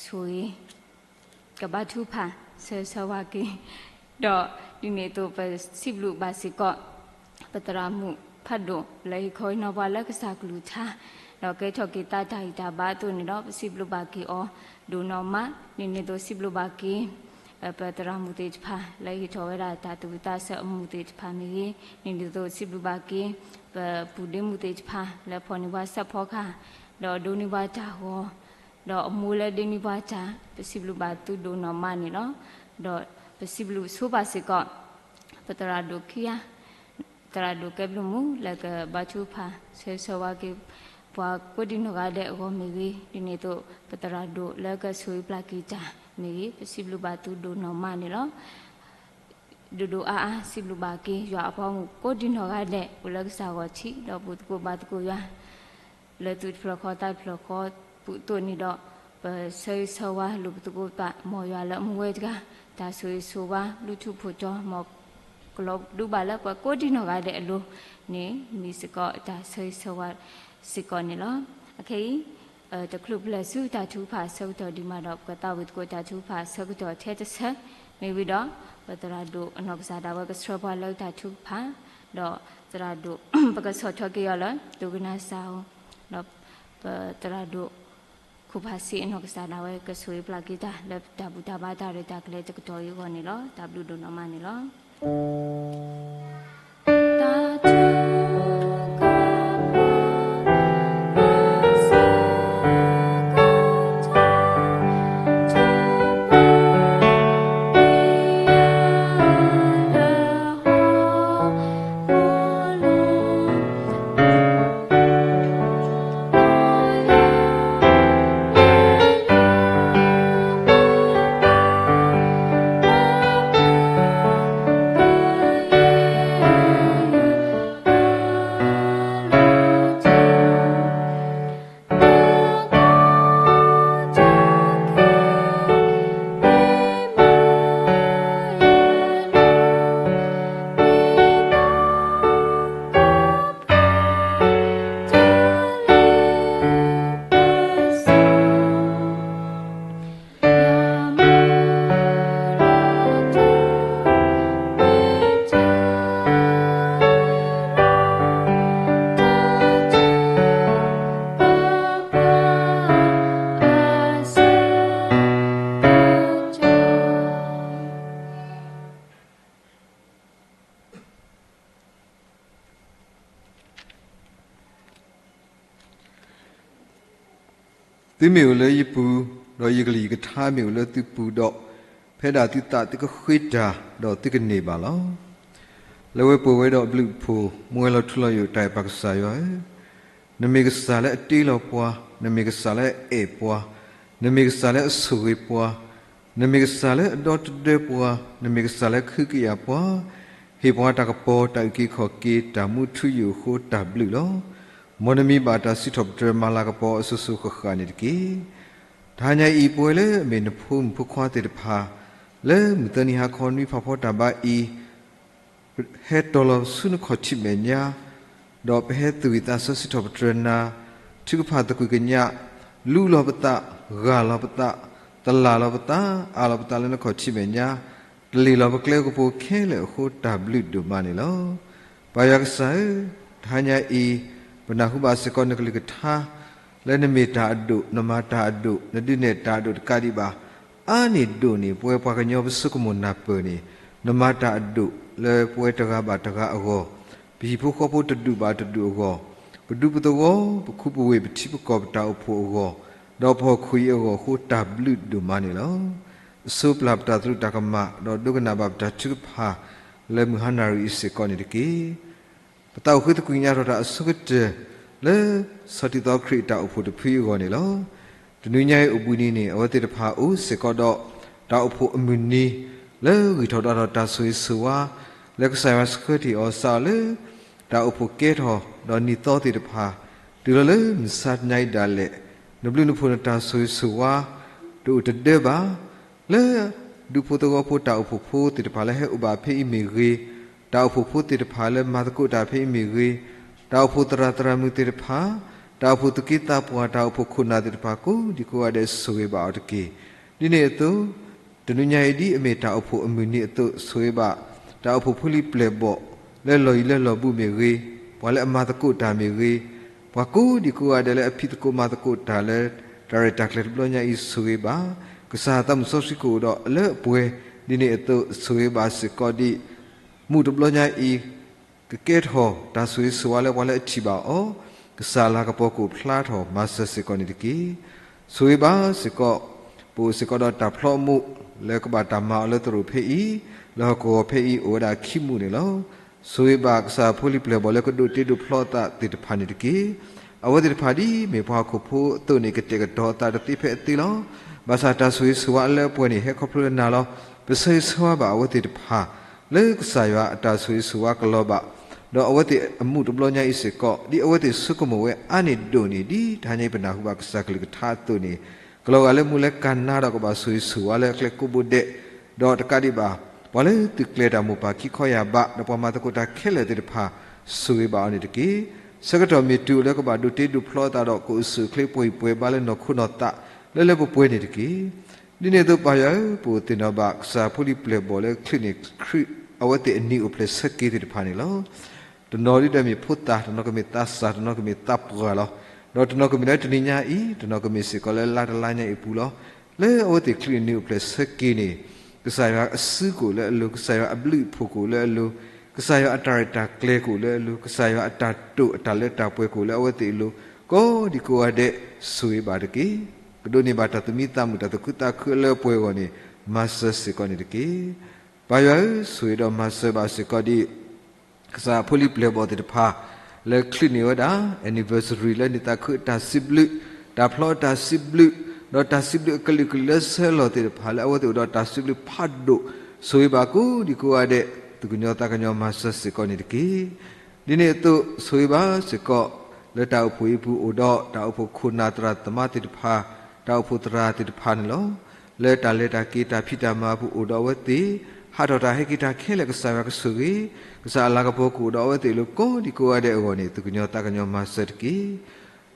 ဆိၣ်ဂ့ၤ ကဘါထုကဖၣ် ဆၢဂ့ၤဆၢဝါက့ၤ ဒီးဒ်န့ၣ်အသိး ပစံးဘျုးဘၣ်စ့ၢ်ကီး ပသရၣ်မုၣ်ဖးဒိၣ် လၢဟ့ၣ်ခီဟ့ၣ်နီၤပှၤလၢကစၢ်ကလုၢ်ကထါ ဒီးကဲထီၣ်က့ၤသးတၢ်ဂံၢ်တၢ်ဘါအသိးန့ၣ်ဒီး ပစံးဘျုးဘၣ်က့ၤအီၤဒိၣ်နီၢ်မး, ဒ်န့ၣ်အသိးစံးဘျုးဘၣ်က့ၤ ပသရၣ်မုၣ်သ့ၣ်တဖၣ် လၢဟ့ၣ်ထီၣ်ဝဲဒၣ်တၢ်သူၣ်ဝံၣ်သးဆၢအမူးသ့ၣ်တဖၣ်မ့ၢ်ဂ့ၤ, ဒ်န့ၣ်အသိးစံးဘျုးဘၣ်က့ၤ ပပုၢ်ဒ့မုၣ်သ့ၣ်တဖၣ် လၢဖီၣ်န့ၢ်ပှၤဆၢဖီကဟၣ် ဒီးဒိးန့ၢ်ပှၤတၢ်ဂီၤ ဒီးအမိၢ်လၢဒ့န့ၢ်ပှၤတၢ် ပစံးဘျုးဘၣ်သုဒိၣ်နီၢ်မးန့ၣ်လီၤ. ဒီးပစံးဘျုးဆိဘၣ်စ့ၢ်ကီး ပသရၣ်ဒိၣ်ခံဂၤ သရၣ်ဒိၣ်ကဲဘျုးမူ လၢကဘါထုကဖၣ် ဆၢဂ့ၤဆၢဝါက့ၤ ပှၤကိးဒံနီၢ်ဂၤဒဲးအဂီၢ်မ့ၢ်ဂ့ၤ, ဒ်န့ၣ်အသိး ပသရၣ်ဒိၣ်လၢကဆိၣ်ဂ့ၤပျၢ်က့ၤတၢ်မ့ၢ်ဂ့ၤ, ပစံးဘျုးဘၣ်သုဒိၣ်နီၢ်မးန့ၣ်လီၤ. ဒိၣ်ဒိၣ်အါအါ စံးဘျုးဘၣ်က့ၤ ယွၤအပှၤဂီၢ်မုၢ်ကိးဒံနီၢ်ဂၤဒဲး အိၣ်လၢကစၢ်ဂီၢ်ထံး ဒီးဘူၣ်သကိးဘါသကိးယွၤ လၢသူၣ်တဖျၢၣ်ဃီသးတဖျၢၣ်ဃီပူၤအသိးန့ၣ်ဒီး ပဆၢဂ့ၤဆၢဝါလိာ်ပသကိးပသး မ်ယွၤလၢအမူဝဲတဂၤ တၢ်ဆိၣ်ဂ့ၤဆိၣ်ဝါ ဘျုးထူးဖှိၣ်တီၤ မ်ကလီၤဒူဘၣ်လၢပှၤကိးဒံနီၢ်ဂၤဒဲးအလိၤန့ၣ် မ့ၢ်စ့ၢ်ကီးတၢ်ဆၢဂ့ၤဆၢဝါစ့ၢ်ကီးန့ၣ်လီၤ. အခဲအံၤ တချုးပလဲၤဆူတၢ်ထုကဖၣ်အဆၢကတီၢ်ဒံးမးဒီး ပကသးဝံၣ်သကိးတၢ်ထုကဖၣ်အဆၢကတီၢ်ထဲတဆၢ မ့ၢ်ဝံၤဒီး ပသရၣ်ဒိၣ်အနီၢ်ကစၢ်ဒၣ်ဝဲကဆှၢပှၤလၢတၢ်ထုကဖၣ် ဒီးသရၣ်ဒိၣ် ပကဆီၣ်ထွဲက့ၤအီၤလၢ ဒိကနၣ်စၢ်ဧိၤ ဒီးပသရၣ်ဒိၣ် ခိၣ်ဖးစံးအနီၢ်ကစၢ်ဒၣ်ဝဲကဆိၣ်ဂ့ၤပျၢ်က့ၤတၢ် လၢတၢ်ဘူၣ်တၢ်ဘါတၢ်ရဲၣ်တၢ်ကျဲၤတကတီၢ်အံၤအဂီၢ်န့ၣ်လီၤ. တၢ်ဘျုးဒိၣ်နီၢ်မးန့ၣ်လီၤ. သုမ့ၢ်အိၣ်လၢယပူၤ, ဒီးယကလုၢ်ယကထါမ့ၢ်အိၣ်လၢသုပူၤဒီး, ဖဲဒၣ်သုသးသုကဃ့တၢ်, ဒီးသုကန့ၢ်ဘၣ်လီၤ. လၢဝဲပှဲၤဝဲဒီးအဘျုးအဖှိၣ်, မူဝဲလီၤထူလီၤယိာ်တၢ်အဲၣ်ပၢ်ကစၢ်ယွၤဧၢ, နမ့ၢ်ကစၢ်လၢအတ့လီၤပှၤ, နမ့ၢ်ကစၢ်လၢအအဲၣ်ပှၤ, နမ့ၢ်ကစၢ်လၢအဆိၣ်ဂ့ၤပှၤ, နမ့ၢ်ကစၢ်လၢအဒီတဒၢပှၤ, နမ့ၢ်ကစၢ်လၢအကဟုကယာ်ပှၤ, ဟ့ၣ်ပှၤတၢ်ကပီၤ, တၢ်အုၣ်က့ၤခီၣ်က့ၤ, တၢ်မူထူယိာ်အဃိတၢ်ဘျုးလီၤ. မ်နမံၤဘၣ်တၢ်စံးထီၣ်ပတြၢၤမၤလၤကပီၤအစိၤစိၤဃၣ်ဃၣ်န့ၣ်တက့ၢ်. တဟါညါအံၤ ပဝဲလၢအမ့ၢ်နဖိမုၣ်ဖိခွါသ့ၣ်တဖၣ်, လၢမုၢ်သၢနံၤဟါခီနွံဖးဖီတၢ်ဘါအံၤ, ဟဲတီၤလီၤဆူနခီၣ်ထံးမဲာ်ညါ, ဒီးပဟဲသူၣ်ဝံၣ်သးဆၢစံးထီၣ်ပတြၢၤနၤ, ထုကဖၣ်သကွံၢ်ကညး, လူလီၤပသး, ဂၢ်လီၤပသး, သလၣ်လီၤပသး, အးလီၤပသးလၢနခီၣ်ထံးမဲာ်ညါ, တလ့ၢ်လီၤပကျဲကပူၤခဲလၢာ်အဃိတၢ်ဘျုးဒိၣ်မးန့ၣ်လီၤ. ပၢ်ယွၤကစၢ်ဧၢ, တဟါညါအံၤ, ပနၢ်ဟူဘၣ်စ့ၢ်ကီးနကလုၢ်ကထါ, လၢနမ့ၢ်တၢ်အဒိၣ်, နမၤတၢ်အဒိၣ်, နဒုးနဲၣ်တၢ်အဒိၣ်တကးဒံးဘၣ်, အါန့ၢ်ဒိၣ်န့ၢ် ပဝဲပှၤကညီပဆိကမိၣ်နၢ်ပၢၢ်န့ၣ်, နမၤတၢ်အဒိၣ်လၢပဝဲတဂၤဘၣ်တဂၤအဂီၢ်, ပဟံၣ်ဖိဃီဖိတဒူၣ်ဘၣ်တဒူၣ်အဂီၢ်, ပဒူပသဝီ, ပခူပဝ့ၢ်, ပထံပကီၢ်, ပတၢ်အိၣ်ဖှိၣ်အဂီၢ်, ဒီးပဟီၣ်ခိၣ်အံၤအဂီၢ်အဃိတၢ်ဘျုးဒိၣ်မးန့ၣ်လီၤ. အစိပျၢ်ပတၢ်သရူးတၢ်ကမၣ်, ဒီးဒိကနၣ်ဘၣ်ပတၢ်ထုကဖၣ်, လၢမုၢ်ဟါနၣ်ရံၣ်အံၤစ့ၢ်ကီးန့ၣ်တက့ၢ်. ပသးအိၣ်ဃုသကွံာ်ကညးထီၣ်တၢ်အဆိကတၢၢ်, လၢစီၤတံၤသီခရံာ်အတၢ်အိၣ်ဖှိၣ်တဖုအဂီၢ်န့ၣ်လီၤ. တနွံညါအံၤအိၣ်ဘှံးနံၤန့ၣ် အဝဲသ့ၣ်တဖၣ်အိၣ်စ့ၢ်ကီးဒီး တၢ်အိၣ်ဖှိၣ်အမုၢ်နံၤ, လၢဂံၢ်ထီၣ်ဒွးထီၣ်တၢ်ဆိၣ်ဂ့ၤဆိၣ်ဝါ, လၢကစၢ်ယွၤဆှၢတ့ၢ်အီၤစးအီၤလၢ တၢ်အိၣ်ဖှိၣ်ကဲထီၣ်, ဒီးနံၣ်သီသ့ၣ်တဖၣ်, တုၤလီၤလၢမုၢ်ဆါတနံၤအံၤဒၣ်လဲာ်, နဘျုးနဖှိၣ်နတၢ်ဆိၣ်ဂ့ၤဆိၣ်ဝါ, တအိၣ်တဒၢဘၣ် လၢဒူဖိသဝီဖိတၢ်အိၣ်ဖှိၣ်ဖိသ့ၣ်တဖၣ်လၢဟဲအိၣ်ဘၣ်ဖဲအံၤမ့ၢ်ဂ့ၤ, တၢ်အိၣ်ဖှိၣ်ဖိသ့ၣ်တဖၣ်လၢမၤသကိးတၢ်ဖဲအံၤမ့ၢ်ဂ့ၤ, တၢ်အိၣ်ဖှိၣ်သရၣ်သရၣ်မုၣ်သ့ၣ်တဖၣ်, တၢ်အိၣ်ဖှိၣ်သူၣ်က့သးပှၢ်, တၢ်အိၣ်ဖှိၣ်ခိၣ်နၢ်သ့ၣ်တဖၣ်ကိးဒံကိးဂၤဒဲးဆိၣ်ဂ့ၤဘၣ်အီၤတက့ၢ်. ဒ်န့ၣ်အသိး, တနွံညါအံၤဒ်အမ့ၢ်တၢ်အိၣ်ဖှိၣ်အမုၢ်နံၤအသိး ဆိၣ်ဂ့ၤဘၣ် တၢ်အိၣ်ဖှိၣ်ဖိလံၤပျဲၢ်ဘီၣ်လၢလီၢ်ယံၤလၢလီၢ်ဘူးမ့ၢ်ဂ့ၤ, ပှၤလၢအမၤသကိးတၢ်မ့ၢ်ဂ့ၤ, ပှၤကိးဒံကိးဂၤဒဲးလၢအဖံးသကိးမၤသကိးတၢ်လၢ တၢ်ရဲၣ်တၢ်ကျဲၤတဘျီညါအံၤဆိၣ်ဂ့ၤဘၣ်, ကစၢ်သးမုၣ်စီဆှံကအိၣ်ဒီးလၢအပှဲၤ, ဒ်န့ၣ်အသိးဆိၣ်ဂ့ၤဘၣ်စ့ၢ်ကီးဒ် မူးတဘျီညါအံၤ ကကဲထီၣ်တၢ်ဆိၣ်ဂ့ၤဆိၣ်ဝါလၢပှၤလၢအထံၣ်ဘၣ်အီၤ, ကစၢ်အလၤကပီၤကအိၣ်ဖျါထီၣ်မၤစၢၤစ့ၢ်ကီးန့ၣ်တက့ၢ်. ဆိၣ်ဂ့ၤဘၣ်စ့ၢ်ကီး, ပအိၣ်စ့ၢ်ကီးဒီးတၢ်ဖျီအမူး လၢကဘၣ်တၢ်မၤအီၤလၢသရိာ်ဖဲအံၤ, လၢဟီၣ်ကဝီၤဖဲအံၤအိၣ်ဝဲဒၣ်ခံမူးန့ၣ်လီၤ. ဆိၣ်ဂ့ၤဘၣ်ကစၢ်ဖိလံၤပျဲၢ်ဘီၣ်လၢကဒိးတ့ဒိးဖျီအသးသ့ၣ်တဖၣ်န့ၣ်တက့ၢ်. အဝဲသ့ၣ်တဖၣ်ဒ်မ့ၢ်ပှၤဟီၣ်ခိၣ်ဖိအသိးန့ၣ် ကတဲာ်ကတီၤအသးတသ့ဖဲအသ့လီၤ. ဘၣ်ဆၣ်တၢ်ဆိၣ်ဂ့ၤဆိၣ်ဝါအလၢအပှဲၤန့ၣ် ဟဲခီဖျိလၢနၤလီၤ. ပဆၢဂ့ၤဆၢဝါဘၣ်အဝဲသ့ၣ်တဖၣ် လၢကစၢ်ယွၤအတၢ်ဆိၣ်ဂ့ၤဆိၣ်ဝါကလီၤဘၣ်, ဒီးအဝဲသ့ၣ်အမူးတဘျီညါအံၤစ့ၢ်ကီး ဒ်အဝဲသ့ၣ်ဆိကမိၣ်ဝဲအါန့ၢ်ဒိၣ်န့ၢ် ဒ်တဟါညါအံၤပနၢ်ဟူဘၣ်ကစၢ်ကလုၢ်ကထါအသိးန့ၣ်, ကလီၤဂာ်လၢမူးလၢကၤနါဒီးကဘၣ်ဆိၣ်ဂ့ၤဆိၣ်ဝါလၢအကျဲကိးဘိဒဲး, ဒီးတကးဒံးဘၣ် ပှၤလၢသုးကျဲၤတၢ်မိၢ်ပၢ်ခံခီယၢ်ဘး ဒီးပှၤမၤသကိးတၢ်ခဲလၢာ်သ့ၣ်တဖၣ် ဆိၣ်ဂ့ၤဘၣ်အီၤန့ၣ်တက့ၢ်. ဆၢကတီၢ်မ့ၢ်တုၤအိၣ်လၢကဘၣ်ဒိးတ့ဒိးဖျီအသးဒီး ကအိၣ်ဆူၣ်အိၣ်ချ့ပှဲၤဂံၢ်ပှဲၤဘါလၢနီၢ်ခိနီၢ်သး လၢလၢပှဲၤပှဲၤန့ၣ်တက့ၢ်. ဒ်န့ၣ်အသိးပၢ်ယွၤဧၢ, ပအိၣ်သ့ၣ်နီၣ်ဘၣ်ကစၢ်ဖိလံၤပျဲၢ်ဘီၣ်လၢချံးန့ၢ်ခရံာ်အဝဲသ့ၣ်အနံၤအိၣ်ဖျဲၣ်ဆၢက့ၤသ့ၣ်တဖၣ်န့ၣ်လီၤ. တနီၤဒ်ဒီးမ့ၢ်ဖိသၣ်, တနီၤကမ့ၢ်သးစၢ်, တနီၤကမ့ၢ်သးပှၢ်လီၤ. ဒီးတနီၤကမ့ၢ်လၢတနံၤညါအံၤ, တနီၤကမ့ၢ်စ့ၢ်ကီးလၢလါတလါညါအံၤအပူၤလီၤ. လၢအဝဲသ့ၣ်ချံးန့ၢ်နံၤအိၣ်ဖျဲၣ်ဆၢက့ၤန့ၣ်, ကစၢ်ယွၤအစုကအိၣ်လၢအလိၤ, ကစၢ်ယွၤအဘျုးအဖှိၣ်ကအိၣ်လၢအလိၤ, ကစၢ်ယွၤအတၢ်ရဲၣ်တၢ်ကျဲၤကအိၣ်လၢအလိၤ, ကစၢ်ယွၤအတၢ်တိာ်အတၢ်လၢတၢ်ပှဲၤကအိၣ်လၢအဝဲသ့ၣ်အလိၤ, ကိးဒံကိးဂၤဒဲးဆိၣ်ဂ့ၤဘၣ်တက့ၢ်. ကဒိးန့ၢ်ဘၣ်တၢ်သူၣ်မံသးမုာ် တၢ်သူၣ်ခုသးခုအလၢအပှဲၤအဂီၢ်န့ၣ်, မၤစၢၤစ့ၢ်ကီးန့ၣ်တက့ၢ်. ပၢ်ယွၤဧၢ, ဆိၣ်ဂ့ၤဒီးမၤစၢၤဘၣ်စ့ၢ်ကီးဒ် ကစၢ်ဖိလံၤပျဲၢ်ဘီၣ်သ့ၣ်တဖၣ် လၢချံးန့ၢ်ဝဲဒၣ် anniversary လၢနံၣ်သးခုအတၢ်စံးဘျုး, တၢ်ဖျီအတၢ်စံးဘျုး, ဒီးတၢ်စံးဘျုးအကလုာ်ကလုာ်လၢဆၢလီၤသ့ၣ်တဖၣ် လၢအဝဲသ့ၣ်အိၣ်ဒီးတၢ်စံးဘျုးဖးဒိၣ်, ဆိၣ်ဂ့ၤဘၣ်ကိးဒံကိးဂၤဒဲး, သူၣ်ကညီၤသးကညီၤမၤစၢၤစ့ၢ်ကီးန့ၣ်တက့ၢ်. ဒ်န့ၣ်အသိးဆိၣ်ဂ့ၤဘၣ်စ့ၢ်ကီး လၢတၢ်အိၣ်ဖှိၣ်အံၤအပူၤအိၣ်ဒီး တၢ်အိၣ်ဖှိၣ်ခိၣ်နၢ်သရၣ်သမါသ့ၣ်တဖၣ်, တၢ်အိၣ်ဖှိၣ်သရၣ်သ့ၣ်တဖၣ်န့ၣ်လီၤ. လၢတၢ်လဲၤတၢ်က့ၤတၢ်ဖံးတၢ်မၤအပူၤအိၣ်ဒီးအဝဲသ့ၣ်, ဟးထီၣ်တၢ်ဟဲက့ၤတၢ်ခဲလၢာ်ကစၢ်ယွၤကဆိၣ်ဂ့ၤ, ကစၢ်အလၤကပီၤကအိၣ်ဒီးအဝဲသ့ၣ်အလိၤကိးဒံကိးဂၤဒဲးအဂီၢ်န့ၣ် သူၣ်ကညီၤသးကညီၤမၤစၢၤတက့ၢ်.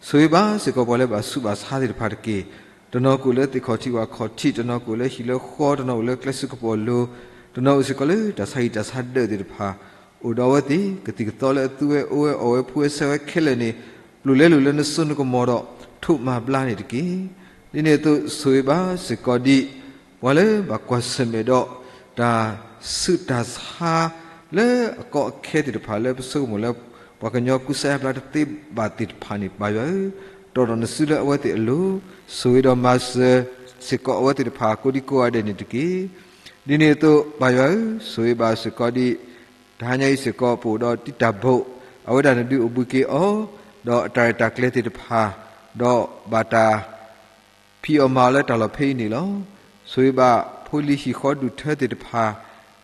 ဆိၣ်ဂ့ၤဘၣ်စ့ၢ်ကီးပှၤလၢဘၣ်ဆူးဘၣ်ဆါသ့ၣ်တဖၣ်တက့ၢ်. တနီၤကအိၣ်လၢသ့ၣ်ခီၣ်ထံးဝၣ်ခီၣ်ထံး, တနီၤကအိၣ်လၢဟံၣ်လၢဃီ, တနီၤအိၣ်လၢကျဲစုကပီၤလိၤ, တနီၤအိၣ်စ့ၢ်ကီးလၢတၢ်ဆါဟံၣ်တၢ်ဆါဒၢးသ့ၣ်တဖၣ်, အိၣ်ဒီးအဝဲသ့ၣ် ကသံၣ်ကသီလၢအသူဝဲအိၣ်ဝဲအီၣ်ဝဲဖှူဝဲဆဲးဝဲခဲလၢာ်န့ၣ်, ပျိာ်လဲလိာ်လၢနစိနကမီၤဒီး ထိးမၤဘျါန့ၣ်တက့ၢ်. ဒ်န့ၣ်အသိးဆိၣ်ဂ့ၤဘၣ်စ့ၢ်ကီးဒ် ပှၤလၢဘၣ်ကွၢ်ဆၢၣ်မဲာ်ဒီး တၢ်ဆူးတၢ်ဆါလၢအကီအခဲသ့ၣ်တဖၣ် လၢပဆိကမိၣ်လၢ ပှၤကညီကူစါယါဘျါတသ့ဘၣ်သ့ၣ်တဖၣ်န့ၣ် ပၢ်ယွၤဧၢ, တီၣ်ထီၣ်နစုလၢအဝဲသ့ၣ်အလိၤ, ဆိၣ်ဂ့ၤဒီးမၤစၢၤစ့ၢ်ကီးအဝဲသ့ၣ်တဖၣ်ကိးဒံကိးဂၤဒဲးန့ၣ်တက့ၢ်. ဒ်န့ၣ်အသိး ပၢ်ယွၤဧၢ, ဆိၣ်ဂ့ၤဘၣ်စ့ၢ်ကီးဒံး တဟါညါအံၤစ့ၢ်ကီး ပအိၣ်ဒီးတံာ်တာ်ဘိး အဝဲဒၣ်နဒုးအိၣ်ဘှံးက့ၤအီၤ, ဒီးအတၢ်ရဲၣ်တၢ်ကျဲၤသ့ၣ်တဖၣ်, ဒီးဘၣ်တၢ် ဖံးအီၣ်မၤအီၣ်လၢတၢ်လီၢ်ဖဲအံၤန့ၣ်လီၤ. ဆိၣ်ဂ့ၤဘၣ်ဖိလံၤဟံၣ်ဃီဒူၣ်ထၢသ့ၣ်တဖၣ်,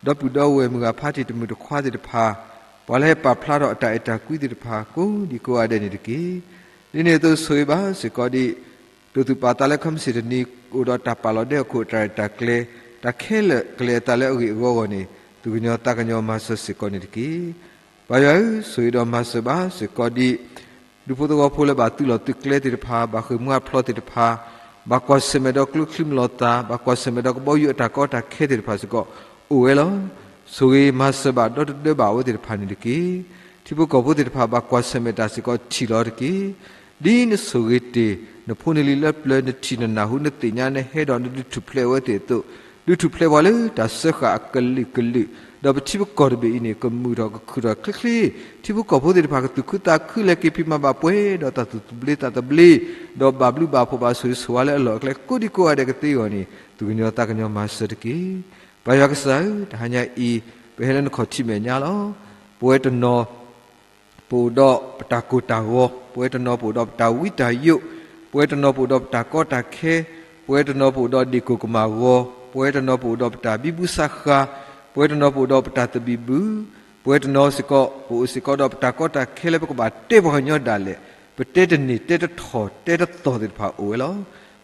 ဒီပုၢ်ဒီဝဲၢ်မုၢ်ဂၤဖးတံၢ်တမုၣ်တခွါသ့ၣ်တဖၣ်, ပှၤလၢဟဲပာ်ဖျါထီၣ်အတၢ်အဲၣ်တၢ်ကွံသ့ၣ်တဖၣ် ကိးဒံကိးဂၤဒဲးန့ၣ်တက့ၢ်. ဒ်န့ၣ်အသိးဆိၣ်ဂ့ၤဘၣ်စ့ၢ်ကီးဒံး ဒိးသူၣ်ပာ်သးလၢခီမ့ၢ်စ့ၢ်တနံၤ အိၣ်ဒီးတၢ်ပာ်လီၤဒဲအခိၣ်အတၢ်ရဲၣ်တၢ်ကျဲၤ, တၢ်ခဲလၢာ်ကလဲၤအသးလၢအဂ့ၢ်အဂီၢ်အဂီၢ်န့ၣ် သူၣ်ကညီၤသးကညီၤမၤစၢၤစ့ၢ်ကီးန့ၣ်တက့ၢ်. ပၢ်ယွၤဧၢ, ဆိၣ်ဂ့ၤဒီးမၤစၢၤဘၣ်စ့ၢ်ကီးဒံး ဒူဖိသဝီဖိလၢဘၣ်သုးလီၢ်သုးကျဲသ့ၣ်တဖၣ်, ဘၣ်ဃ့ၢ်မှံဟးဖျိးသ့ၣ်တဖၣ်, ဘၣ်ကွၢ်ဆၢၣ်မဲာ်ဒီးကျိချံမျိာ်သၣ်, ဘၣ်ကွၢ်ဆၢၣ်မဲာ်ဒီးကဘီယူၤအတၢ်ကီတၢ်ခဲသ့ၣ်တဖၣ်စ့ၢ်ကီး အိၣ်ဝဲလီၤ. ဆိၣ်ဂ့ၤမၤစၢၤဘၣ်ဒီတဒၢဘၣ်အဝဲသ့ၣ်တဖၣ်န့ၣ်တက့ၢ်. ထံဖိကီၢ်ဖိသ့ၣ်တဖၣ်ဘၣ်ကွၢ်ဆၢၣ်မဲာ်တၢ်စ့ၢ်ကီးထံၣ်လီၤတက့ၢ်. ဒ်နဆိၣ်ဂ့ၤတ့ၢ် နဖိနလံၤလၢပျၢၤ နထံၣ်နနၢ်ဟူ နသ့ၣ်ညါ နဟဲဒီးနဒုးထူၣ်ဖျဲးအဝဲသ့ၣ်အသိး, ဒုးထူၣ်ဖျဲးပှၤလၢတၢ်စၢဃာ်အကလုာ်ကလုာ်, ဒီးပထံပကီၢ်တဘ့ၣ်အံၤန့ၣ် ကမုာ်ထီၣ်ကခုၣ်ထီၣ်ချ့ချ့, ထံဖိကီၢ်ဖိသ့ၣ်တဖၣ်ကသူၣ်ခုသးခု လဲၤက့ၤဖံးမၤဘၣ်ပှဲၤဒီးတၢ်သူၣ်သဘျ့သးသဘျ့, ဒီးဘၣ်ဘျုးဘၣ်ဖှိၣ်ဘၣ်ဆိၣ်ဂ့ၤဆိၣ်ဝါလၢအလီၢ်အကျဲကိးဒံကိးဂၤဒဲးကသ့အဂီၢ်န့ၣ် သူၣ်ကညီၤသးကညီၤမၤစၢၤတက့ၢ်. ပၢ်ယွၤကစၢ်ဧၢ, တဟါညါအံၤ ပဟဲလၢနခီၣ်ထံးမဲာ်ညါလီၤ. ပဝဲတနီၤ ပအိၣ်ဒီးပတၢ်ကိၢ်တၢ်ဂီၤ, ပဝဲတနီၤပအိၣ်ဒီးပတၢ်ဝံတၢ်ယိး, ပဝဲတနီၤပအိၣ်ဒီးပတၢ်ကီတၢ်ခဲ, ပဝဲတနီၤပအိၣ်ဒီးဒ့ၣ်ကိၢ်ကမၣ်ဂီၤ, ပဝဲတနီၤပအိၣ်ဒီးပတၢ်ဘံဘူဆးဃၤ, ပဝဲတနီၤပအိၣ်ဒီးပတၢ်သဘံၣ်ဘုၣ်, ပဝဲတနီၤစ့ၢ်ကီး ပအိၣ်စ့ၢ်ကီးဒီးပတၢ်ကီတၢ်ခဲလၢပကဘၣ်တဲပှၤကညီဒၣ်လဲာ်, ပတဲတန့ၢ်တဲတထီၣ်တဲတသီၣ်သ့ၣ်တဖၣ်အိၣ်ဝဲလီၤ.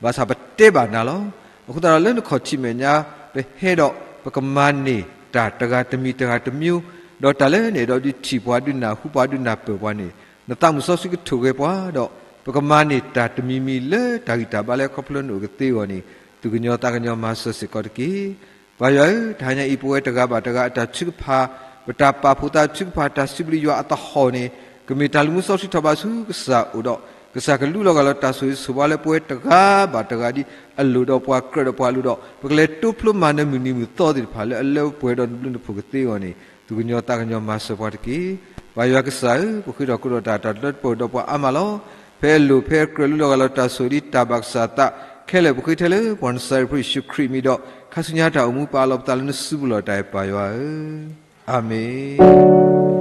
ဘၣ်ဆၣ်ပတဲဘၣ်နၤလီၤ. အဃိသတးဒီးလၢနခီၣ်ထံးမဲာ်ညါ ပဟဲဒီး ပကမၤန့ၢ်တၢ်တဂၤတမံၤတဂၤတမံၤ, ဒီးတၢ်လၢနအဲၣ်ဒိးဒုးထံၣ်ပှၤဒုးနၢ်ဟူပှၤဒုးနၢ်ပၢၢ်ပှၤန့ၣ် နသးမုၢ်စီဆှံကထိၣ်ဂဲၤပှၤဒီး ပကမၤန့ၢ်တၢ်တမံၤမံၤလၢတၢ်ဂံၢ်တၢ်ဘါလၢခီဖျိနအိၣ်ကသ့အဂီၢ်န့ၣ် သူၣ်ကညီၤသးကညီၤမၤစၢၤစ့ၢ်ကီးတက့ၢ်. ပၢ်ယွၤဧၢ, တဟါညါအံၤ ပဝဲတဂၤဘၣ်တဂၤအတၢ်ထုကဖၣ်, ပတၢ်ပာ်ဖှိၣ်သးထုကဖၣ် တၢ်စံးဘျုးယွၤအသဟီၣ်န့ၣ် ကမ့ၢ်တၢ်လူၤမူစီဆှံထီၣ်ဘးဆူကစၢ်အအိၣ်ဒီး ကစၢ်ကလူလီၤဂာ်လီၤတၢ်ဆိၣ်ဂ့ၤဆိၣ်ဝါလၢပဝဲတဂၤဘၣ်တဂၤဒ်အလိၤဒီးပှၤကြၢးဒီးပှၤအလိၤဒီး ပကလဲၤတိဖျိမၤနၢၤမုၢ်နံၤမုၢ်သီသ့ၣ်တဖၣ်လၢအလၢပှဲၤဒီးနဘျုးနဖှိၣ်ကသ့အဂီၢ်န့ၣ် သူၣ်ကညီၤသးကညီၤမၤစၢၤပှၤတက့ၢ်. ပၢ်ယွၤကစၢ်ဧၢ, ပဃ့ထီၣ်ကိးထီၣ်တၢ် တၢ်လၢတပှဲၤဒီးပှၤအါမးလီၤ. ဖဲအလိၤဖဲအကြၢးလူလီၤဂာ်လီၤတၢ်ဆိၣ်ဂ့ၤဒ်တၢ်ဘၣ်ကစၢ်အသးခဲလၢာ် ပဃ့ထဲလၢပှၤနစၤရ့းဖိယ့ၣ်ၡူးခရံာ်အမံၤဒီး ခါဆူညါတၢ်အိၣ်မူပာ်လီၤပသးလၢနစုပူၤလီၤတၢ်အံၤပၢ်ယွၤဧၢ. အၤမ့ၣ်.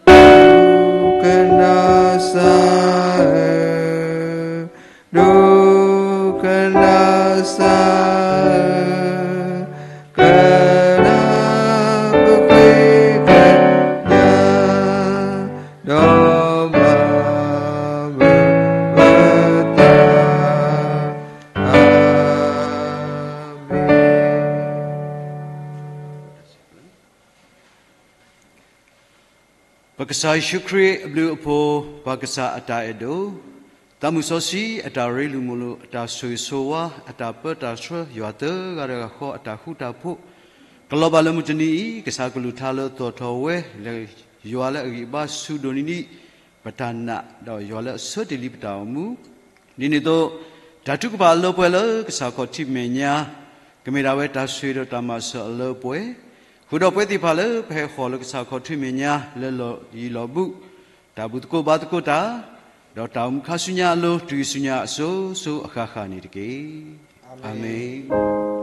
ဒိကနၣ်စၢ်ဧၢ, ဒိကနၣ်စၢ်ဧၢ, ကနၣ်ပဃ့ကညး ဒီးမၤဘၢဘၢသး, အၤမ့ၣ်. ပကစၢ်ယ့ၣ်ၡူးခရံာ်အဘျုးအဖှိၣ်, ပၢ်ကစၢ်အတၢ်အဲၣ်ဒိၣ်, သးမုၢ်စီဆှံအတၢ်ရ့လိာ်မုာ်လိာ်, အတၢ်ဆိၣ်ဂ့ၤဆိၣ်ဝါ, အတၢ်ပၢတၢ်ဆှၢ, ယွၤသၢဂၤတဂၤဃီအတၢ်ဃူတၢ်ဖိး, ကလီၤဘၣ်လၢမုၢ်တနံၤအံၤ ကစၢ်ကလုၢ်ကထါလၢအသီၣ်ထီၣ်ဝဲ, လၢယွၤလၢအဂံၢ်အဘါဆူၣ်ဒိၣ်န့ၢ်ဒံး ပတၢ်နာ်, ဒီးယွၤလၢအဆၢတ့ၢ်လံပတၢ်အိၣ်မူ, ဒ်န့ၣ်အသိး တၢ်ထုကဖၣ်အလၢပှဲၤလၢကစၢ်ခီၣ်ထံးမဲာ်ညါ ကမ့ၢ်ဒၣ်ဝဲတၢ်ဆိၣ်ဂ့ၤဒီးတၢ်မၤစၢၤအလၢပှဲၤ, ဃုာ်ဒီးပဝဲသ့ၣ်တဖၣ်လၢပဟဲဃီၤလၢကစၢ်ခီၣ်ထံးမဲာ်ညါလၢလီၢ်ယံၤလီၢ်ဘူး, တၢ်ဘူၣ်သကိးဘါသကိးတၢ်, ဒီးတၢ်အိၣ်မူခါဆူညါအလိၤ တုၤဆူညါအစိၤစိၤအဃၣ်ဃၣ်န့ၣ်တက့ၢ်. အၤမ့ၣ်.